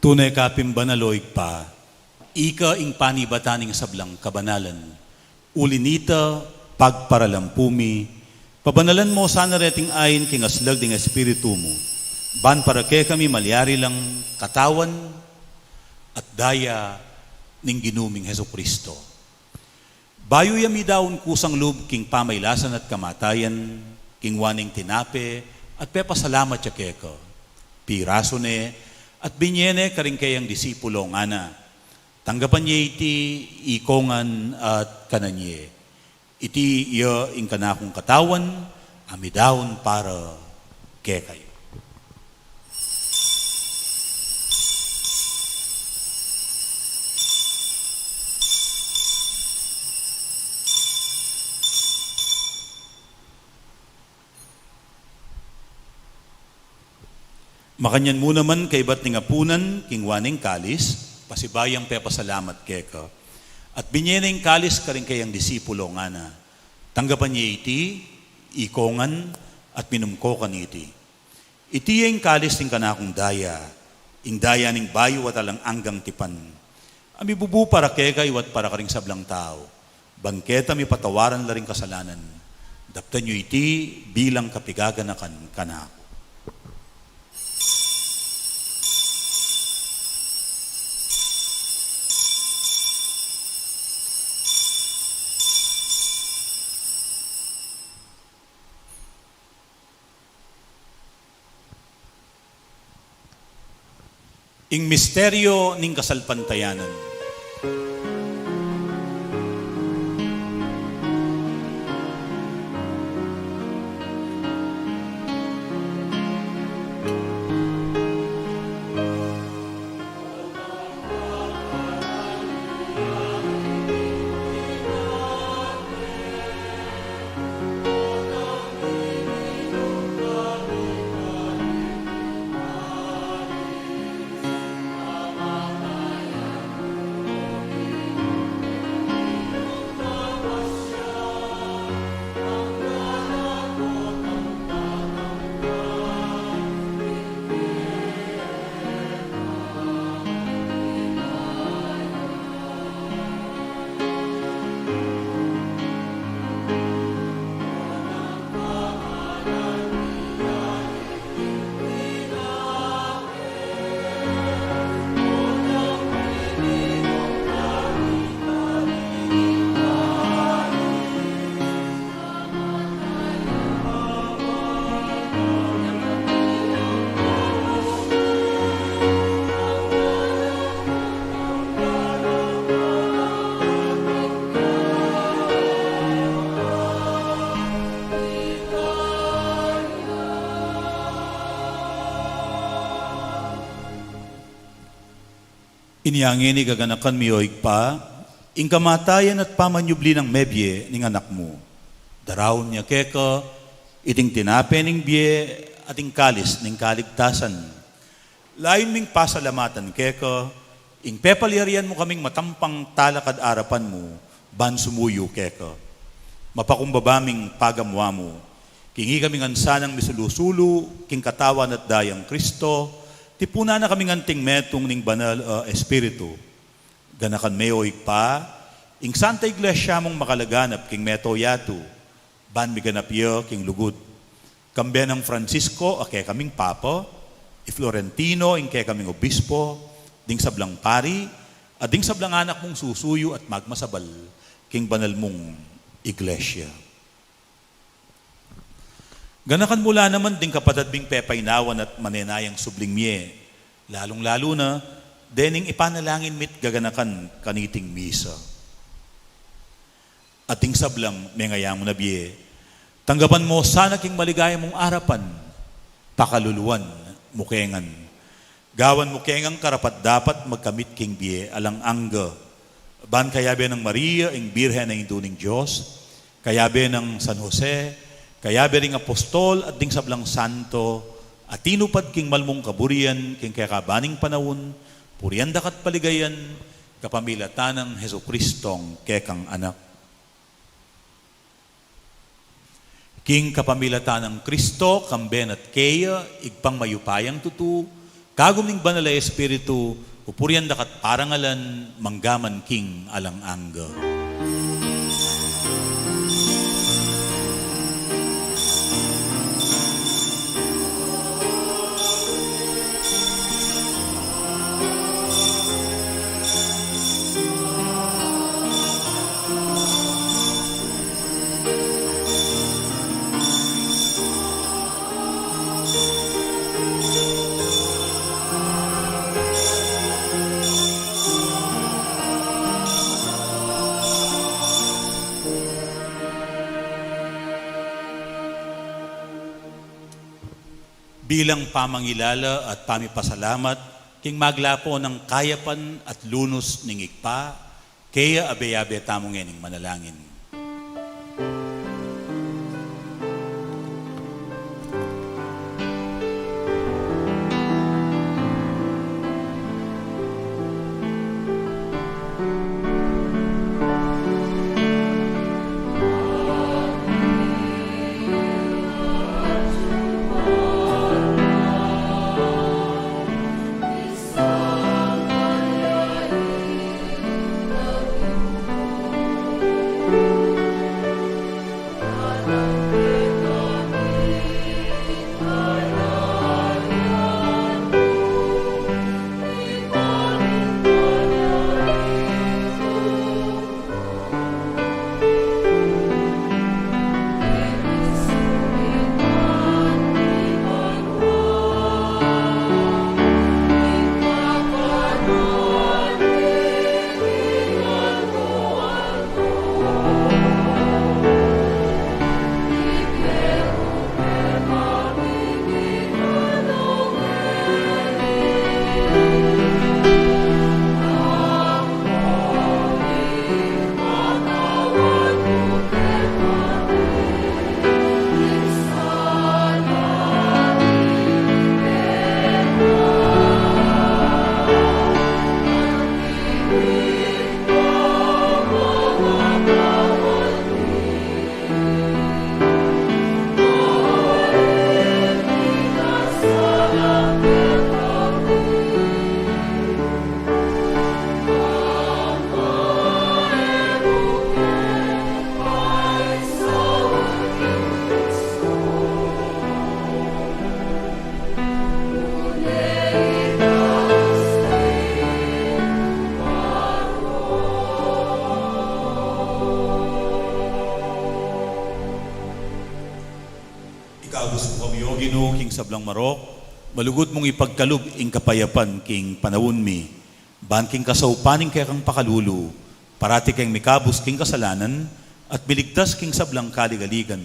Tune ka pin banal, O Ibpa, ika ing panibatan ning sablang kabanalan. Uli nita, pagparalampu mi, pabanalan mo sana reting ain king aslag ding Espiritu mu, ban para kekami malyari lang katawan at daya ning Ginu ming Jesucristo. Bayu ya midaun kusang lub king pamailasan at kamatayan, kinua ne ing tinape at pepasalamat ya keka, pirasu ne at binie ne karing keyang disipulo, ngana: Tanggapan ye iti ikongan at kanan ye. Iti ya ing kanakung katawan a midaun para kekayu. Makanyan mu naman kaybat ning apunan, kinua ne ing kalis, pasibayu yang pepasalamat keka, at binie ne ing kalis karing keyang disipulo, ngana: Tanggapan ye iti ikongan at minum ko kaniti. Iti ya ing kalis ning kanakung daya, ing daya ning bayu at alang anggang tipan, a mibubu para kekayu at para karing sablang tau, ban keta mipatawaran la ring kasalanan. Daptan yu iti bilang kapigaganakan kanaku. Ing misteryo ning kasalpantayanan. Inya ngeni, gaganakan mi, o Ibpa, ing kamatayan at pamanyubli nang mebie ning Anak mu. Daraun mi keka iting tinape ning bie at ing kalis ning kaligtasan. Layun ming pasalamatan keka ing pepalyarian mu kaming matampang talakad arapan mu ban sumuyu keka. Mapakumbaba ming pagamu-amu king ikami ngan sanang misulu-sulu king katawan at dayang Kristo, tipunan na kaming anting metung ning Banal a Espiritu. Ganakan me, o Ibpa, ing Santa Iglesia mung makalaganap king mabilug a yatu, ban miganap ya king lugud. Kambe nang Francisco a kekaming Papa, i Florentino ing kekaming Obispo, ding sablang pari, at ding sablang anak mung susuyu at magmasabal king banal mung Iglesia. Ganakan mu la naman ding kapatad ming pepainawan at manenayang subling mie, lalung-lalu na dening ipanalangin mi't gaganakan kaniting misa. At ding sablang mengayangu na bie, tanggapan mu sana king maligaya mung arapan, pakaluluan mu ke ngan. Gawan mu ke ngang karapat-dapat magkamit king bie alang angga. Ban kayabe nang Maria, ing Birhen a Indu ning Dios, kayabe nang San Jose, kayabe ring apostol at ding sablang santo a tinupad king malmung kaburian king kekaban ning panaun, purian da ka't paligayan, kapamilatan nang Jesucristong kekang Anak. King kapamilatan nang Kristo, kambe na't keya, Ibpang mayupayang tutu, kagum ning Banal a Espiritu, pupurian da ka't parangalan, mangga man king alang angga. Bilang pamangilala at pamipasalamat king maglapo nang kayapan at lunus ning Ibpa, keya abe-abe tamu ngening manalangin. Ikabus mu kami, O Ginu, king sablang marok, malugud mung ipagkalub ing kapayapan king panaun mi, ban king kasaupan ning kekang pakalulu, parati keng mikabus king kasalanan, at miligtas king sablang kaligaligan.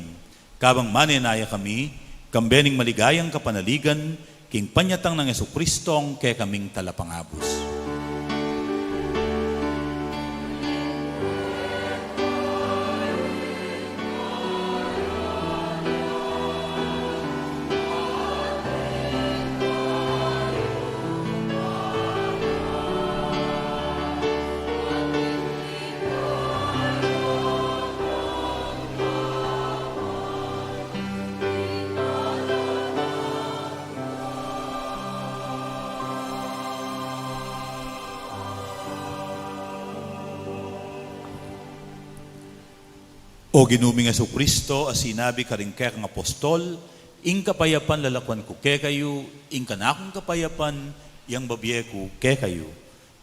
Kabang manenaya kami, kambe ning maligayang kapanaligan, king panyatang nang Jesucristong kekaming Talapangabus. O Ginu ming Jesucristo, a sinabi karing kekang apostol, ing kapayapan lalakuan ku kekayu, ing kanakung kapayapan yang bibie ku kekayu.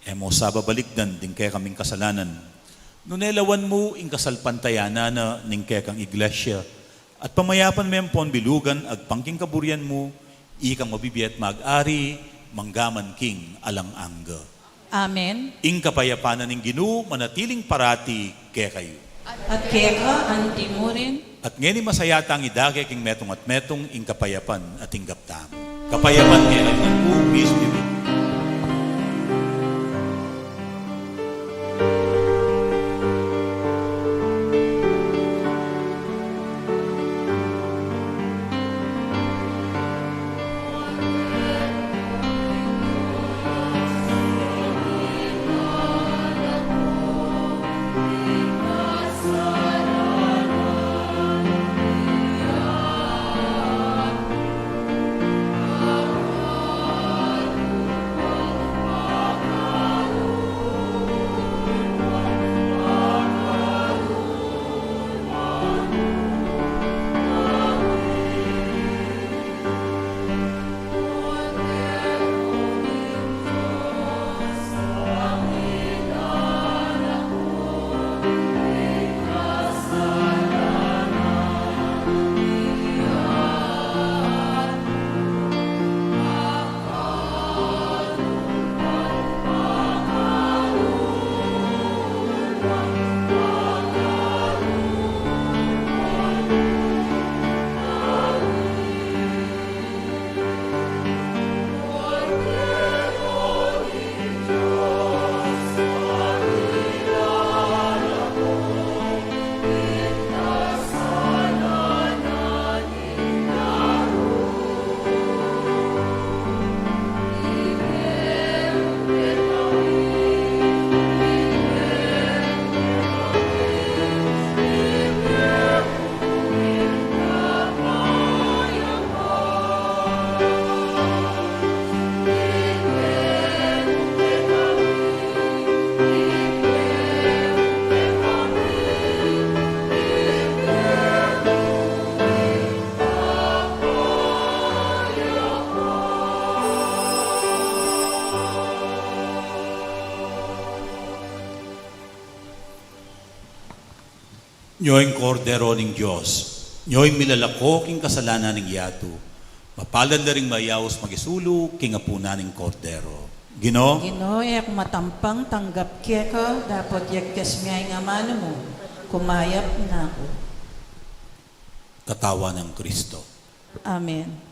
E mu sa babalikdan ding kekaming kasalanan, nune lawan mu ing kasalpantayanan na ning kekang iglesia, at pamayapan me ampon bilugan agpang king kaburian mu, ikang mabibie at mag-ari, mangga man king alang angga. Amen. Ing kapayapan na ning Ginu manatiling parati kekayu. At keka anti mu rin. At ngeni masaya tang idake king metung at metung ing kapayapan a tinggap tamu. Kapayapan kekayu ngan pu, peace be with you. Nyo ing Kordero ning Dios, nyo ing milalako king kasalanan ning yatu. Mapalad la ring mayaus makisulu king apunan ning Kordero. Ginu, Ginu, e ku matampang tanggap keka, dapot yagkas mu ing amanu mu, kumayap na ku. Katawan nang Kristo. Amen.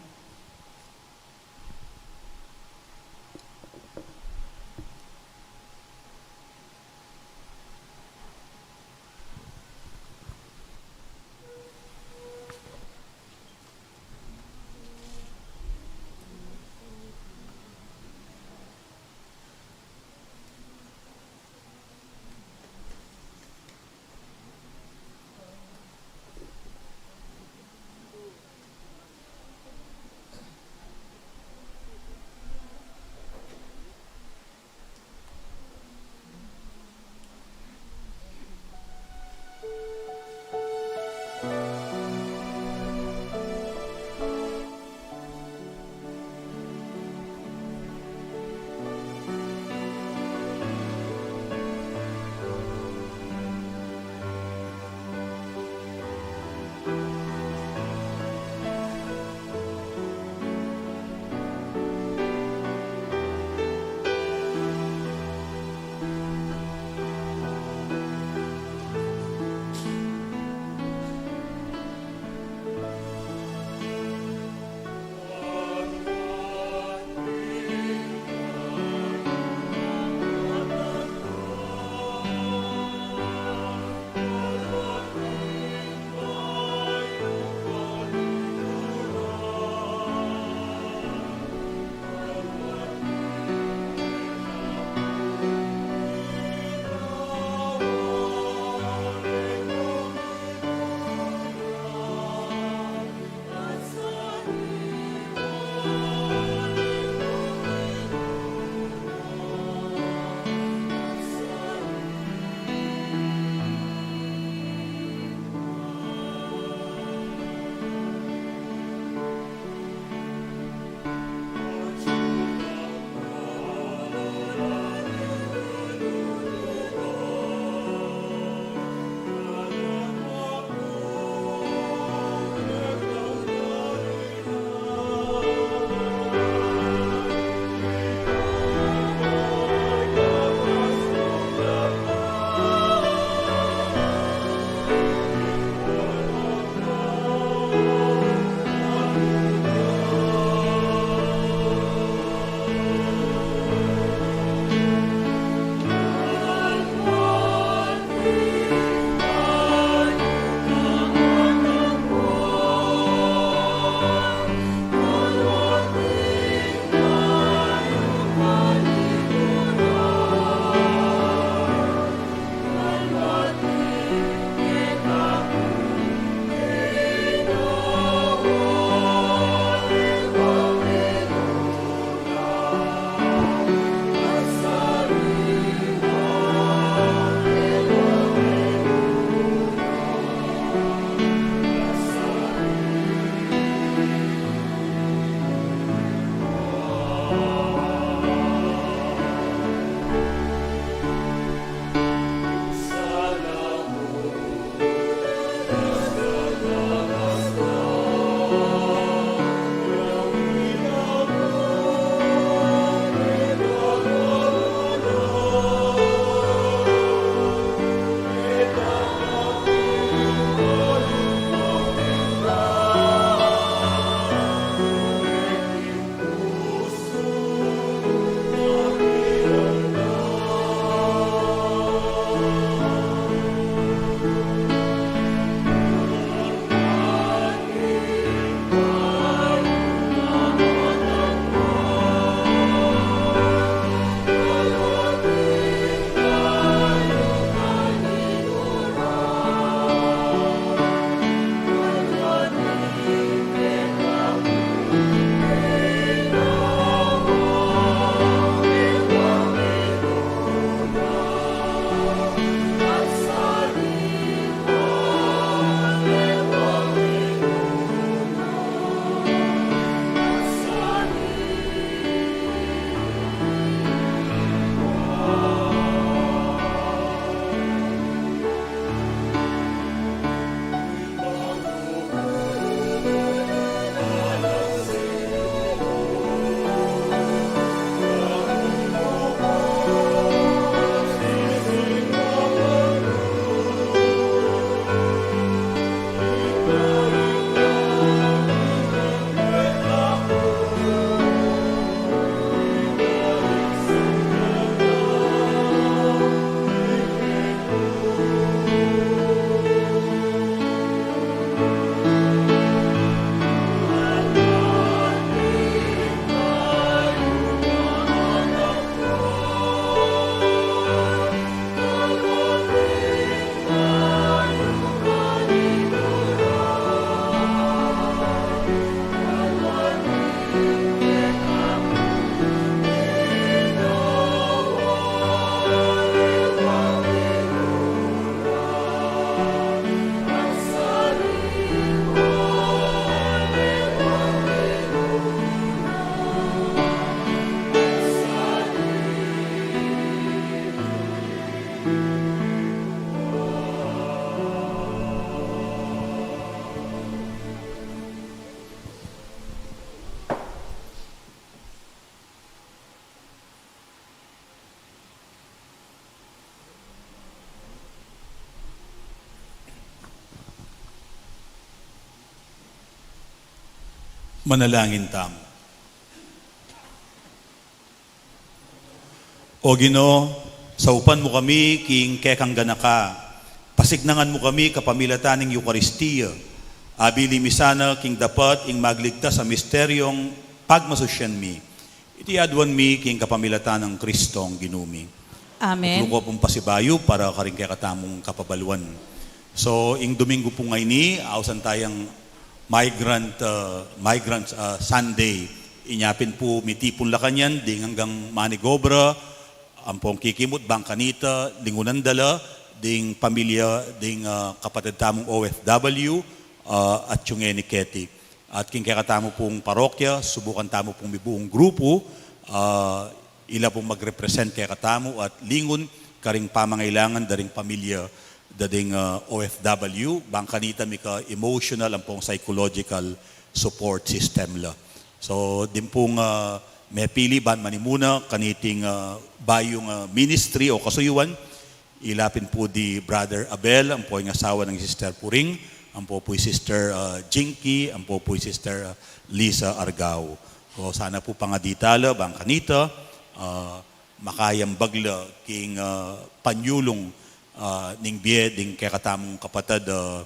Manalangin tamu. O Ginu, saupan mu kami king kekang ganaka, pasignangan mu kami kapamilatan ning Eukaristia, abili mi sana king dapat ing magligtas a misteryong pagmasusyan mi. Iti aduan mi king kapamilatan nang Kristong Ginu mi. Amen. At luko pung pasibayu para karing kekatamung kapabaluan. So, ing Domingo pu ngeni, ausan tayang migrant, uh, migrant, uh, Sunday. Inya pin pu mitipun la kanyan ding anggang manigobra, ampong kikimut bang kanita, lingunan da la ding pamilya ding, uh, kapatad tamung O F W, uh, at yung ngeni keti. At king kekatamu pung parokya, subukan tamu pung mibuung grupu, ah, ila pung magrepresent kekatamu at lingun karing pamangailangan da ring pamilya da ding, ah, O F W, bang kanita mika emotional ampong psychological support system la. So, din pung, ah, mepili ban manimuna kaniting, ah, bayung, ah, ministry o kasuyuan, ila pin pu di Brother Abel, ampo ing asawa nang Sister Puring, ampo pu i Sister, ah, Jinky, ampo pu i Sister, ah, Lisa Argao. O sana pu pangadi tala, bang kanita, ah, makayambag la king, ah, panyulung, ah, ning bie ding kekatamung kapatad, ah,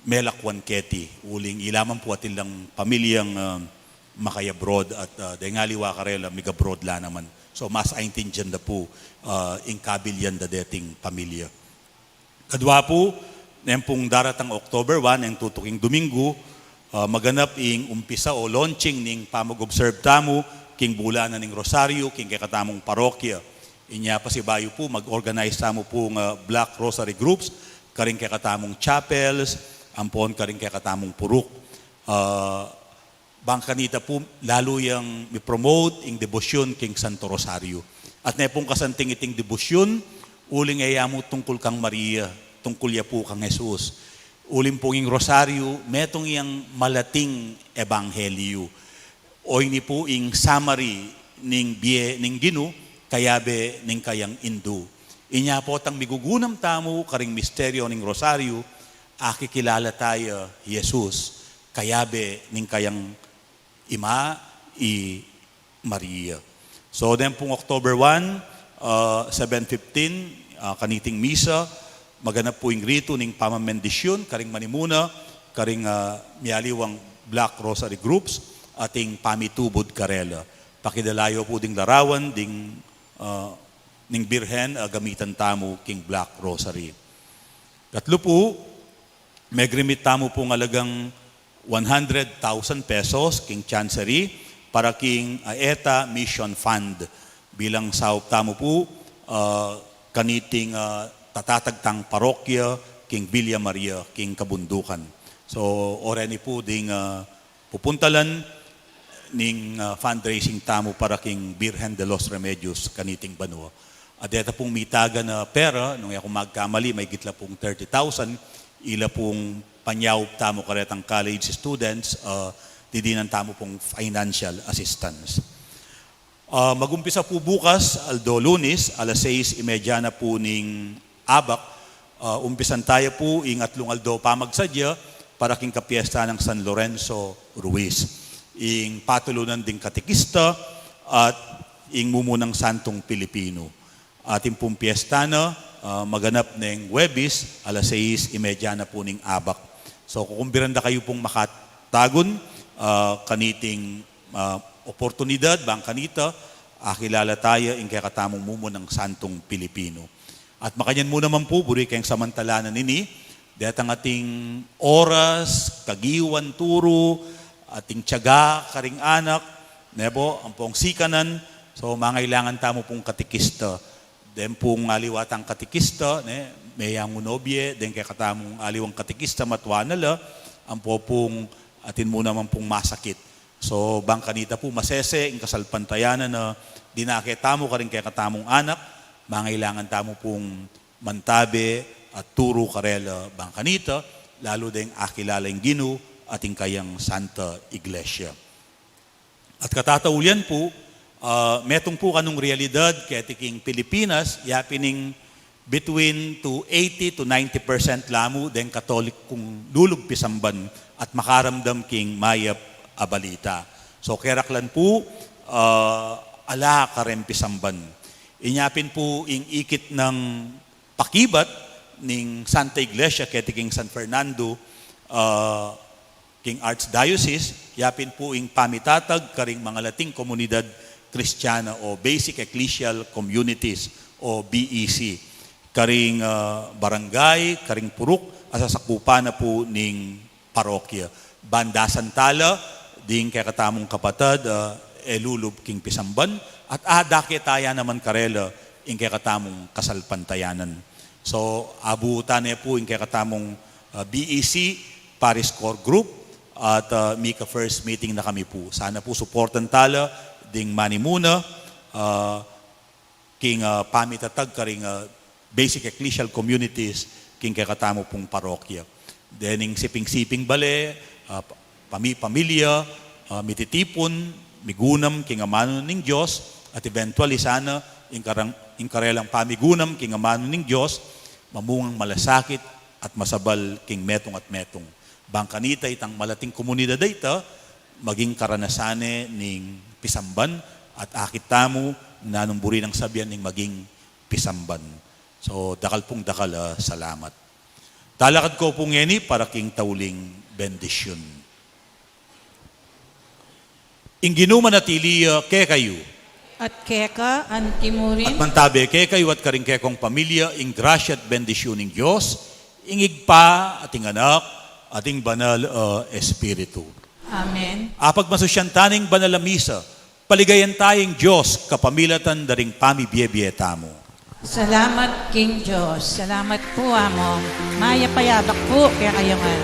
melakwan keti, uling ila man pu atin lang pamilyang, ah, makayabroad at, ah, deng aliwa karela, mig-abroad la naman. So, mas aintindian da pu, ah, ing kabilian da deting pamilya. Kadwa pu, neng pung daratang October one, neng tutuking Domingo, ah, maganap ing umpisa o launching ning pamag-observe tamu king bulanan ning Rosario, king kekatamung parokya. Inya pasibayu pu, mag-organize tamu pung, ah, Black Rosary Groups, karing kekatamung chapels, ampon karing kekatamung purok. Ah, bang kanita pu, lalu yang mi-promote ing debosyun king Santo Rosario. At ne pung kasanting iting debosyun, uling e ya mu tungkul kang Maria, tungkul ya pu kang Jesus. Uling pung ing Rosario, metung yang malating ebanghelyu. O ini pu ing summary ning bie ning Ginu, kayabe ning kayang indu. Inya potang migugunam tamu karing misteryo ning Rosario, akikilala taya Jesus, kayabe ning kayang ima, i Maria. So, den pung October one, ah, seven fifteen, ah, kaniting misa, maganap pu ing ritu ning pamamendisyun, karing manimuna, karing, ah, mialiwang Black Rosary Groups, ating pamitubud karela. Pakidalayo pu ding larawan, ding, ah, ning Birhen, ah, gamitan tamu king Black Rosary. Katlu pu, megremit tamu pung alagang one hundred thousand pesos king Chancery para king, ah, ETA Mission Fund. Bilang saup tamu pu, ah, kaniting, ah, tatatagtang parokya king Villa Maria, king Kabundukan. So, oreni pu ding, ah, pupuntalan ning, ah, fundraising tamu para king Birhen de los Remedios kaniting banua. At deta pung mitagan a pera, nung e ku magkamali, mahigit la pung thirty thousand, ila pung panyaup tamu karetang college students, ah, didinan tamu pung financial assistance. Ah, magumpisa pu bukas, aldo Lunes, alas sais y media na pu ning abak, ah, umpisan taya pu ing atlung aldo pamagsadya para king kapiesta nang San Lorenzo Ruiz, ing patulunan ding katekista at ing mumunang santung Pilipino. Atin pung piesta na, ah, maganap neng Huwebes, alas sais y media na pu ning abak. So, kukumbiran da kayu pung makatagun, ah, kaniting, ah, oportunidad, bang kanita, akilala taya ing kekatamung mumunang santung Pilipino. At makanyan mu naman pu, buri keng samantalanan ini, detang ating oras, kagiwan, turu, ating tiyaga, karing anak, ne pu, ampong sikanan, so, mangailangan tamu pung katekista. Den pung aliwa tang katekista, ne, meyangu no bie, den kekatamung aliwang katekista, matua na la, ampo pung atin mu naman pung masakit. So, bang kanita pu masese ing kasalpantayanan a dinake tamu karing kekatamung anak, mangailangan tamu pung mantabe at turu karela bang kanita, lalu deng akilala ing Ginu at ing kayang Santa Iglesia. At katataulian pu, ah, metung pu kanung realidad keti king Pilipinas, yapin ing between to eighty to ninety percent la mu deng Katolikung lulub pisamban at makaramdam king mayap a balita. So, keraklan pu, ah, ala kareng pisamban. Inya pin pu ing ikit nang pakibat ning Santa Iglesia keti king San Fernando, ah, king Archdiocese, ya pin pu ing pamitatag karing mangalating komunidad Kristiana o Basic Ecclesial Communities o B E C. Karing, ah, barangay, karing purok, a sasakupan na pu ning parokya. Ban dasan tala ding kekatamung kapatad, ah, e lulub king pisamban, at adake taya naman karela ing kekatamung kasalpantayanan. So, abutan ne pu ing kekatamung, ah, B E C Parish Core Group, at, ah, mika first meeting na kami pu. Sana pu suportan tala ding manimuna, ah, king, ah, pamitatag karing, ah, Basic Ecclesial Communities king kekatamu pung parokya. Dening siping-siping bale, ah, pa-, pami-pamilya, ah, mititipun, migunam king amanu ning Dios, at eventually sana ing karang-, ing karelang pamigunam king amanu ning Dios, mamungang malasakit at masabal king metung at metung. Bang kanita itang malating komunidad a ita, maging karanasan ne ning pisamban, at akit tamu nanung buri nang sabian ning maging pisamban. So, dakal pung dakal a salamat. Talakad ko pu ngeni para king tauling bendisyun. Ing Ginu manatili ya kekayu. At keka antimurin. At mantabe kekayu at karing kekong pamilya ing grasya at bendisyun ning Dios, ing Ibpa at ing Anak at ing Banal a Espiritu. Amen. Apagmasusyan ta ning banal a misa, paligayan ta ing Dios kapamilatan da ring pamibie-bie tamu. Salamat king Dios. Salamat pu, Among. Mayap a yabak pu kekayu ngan.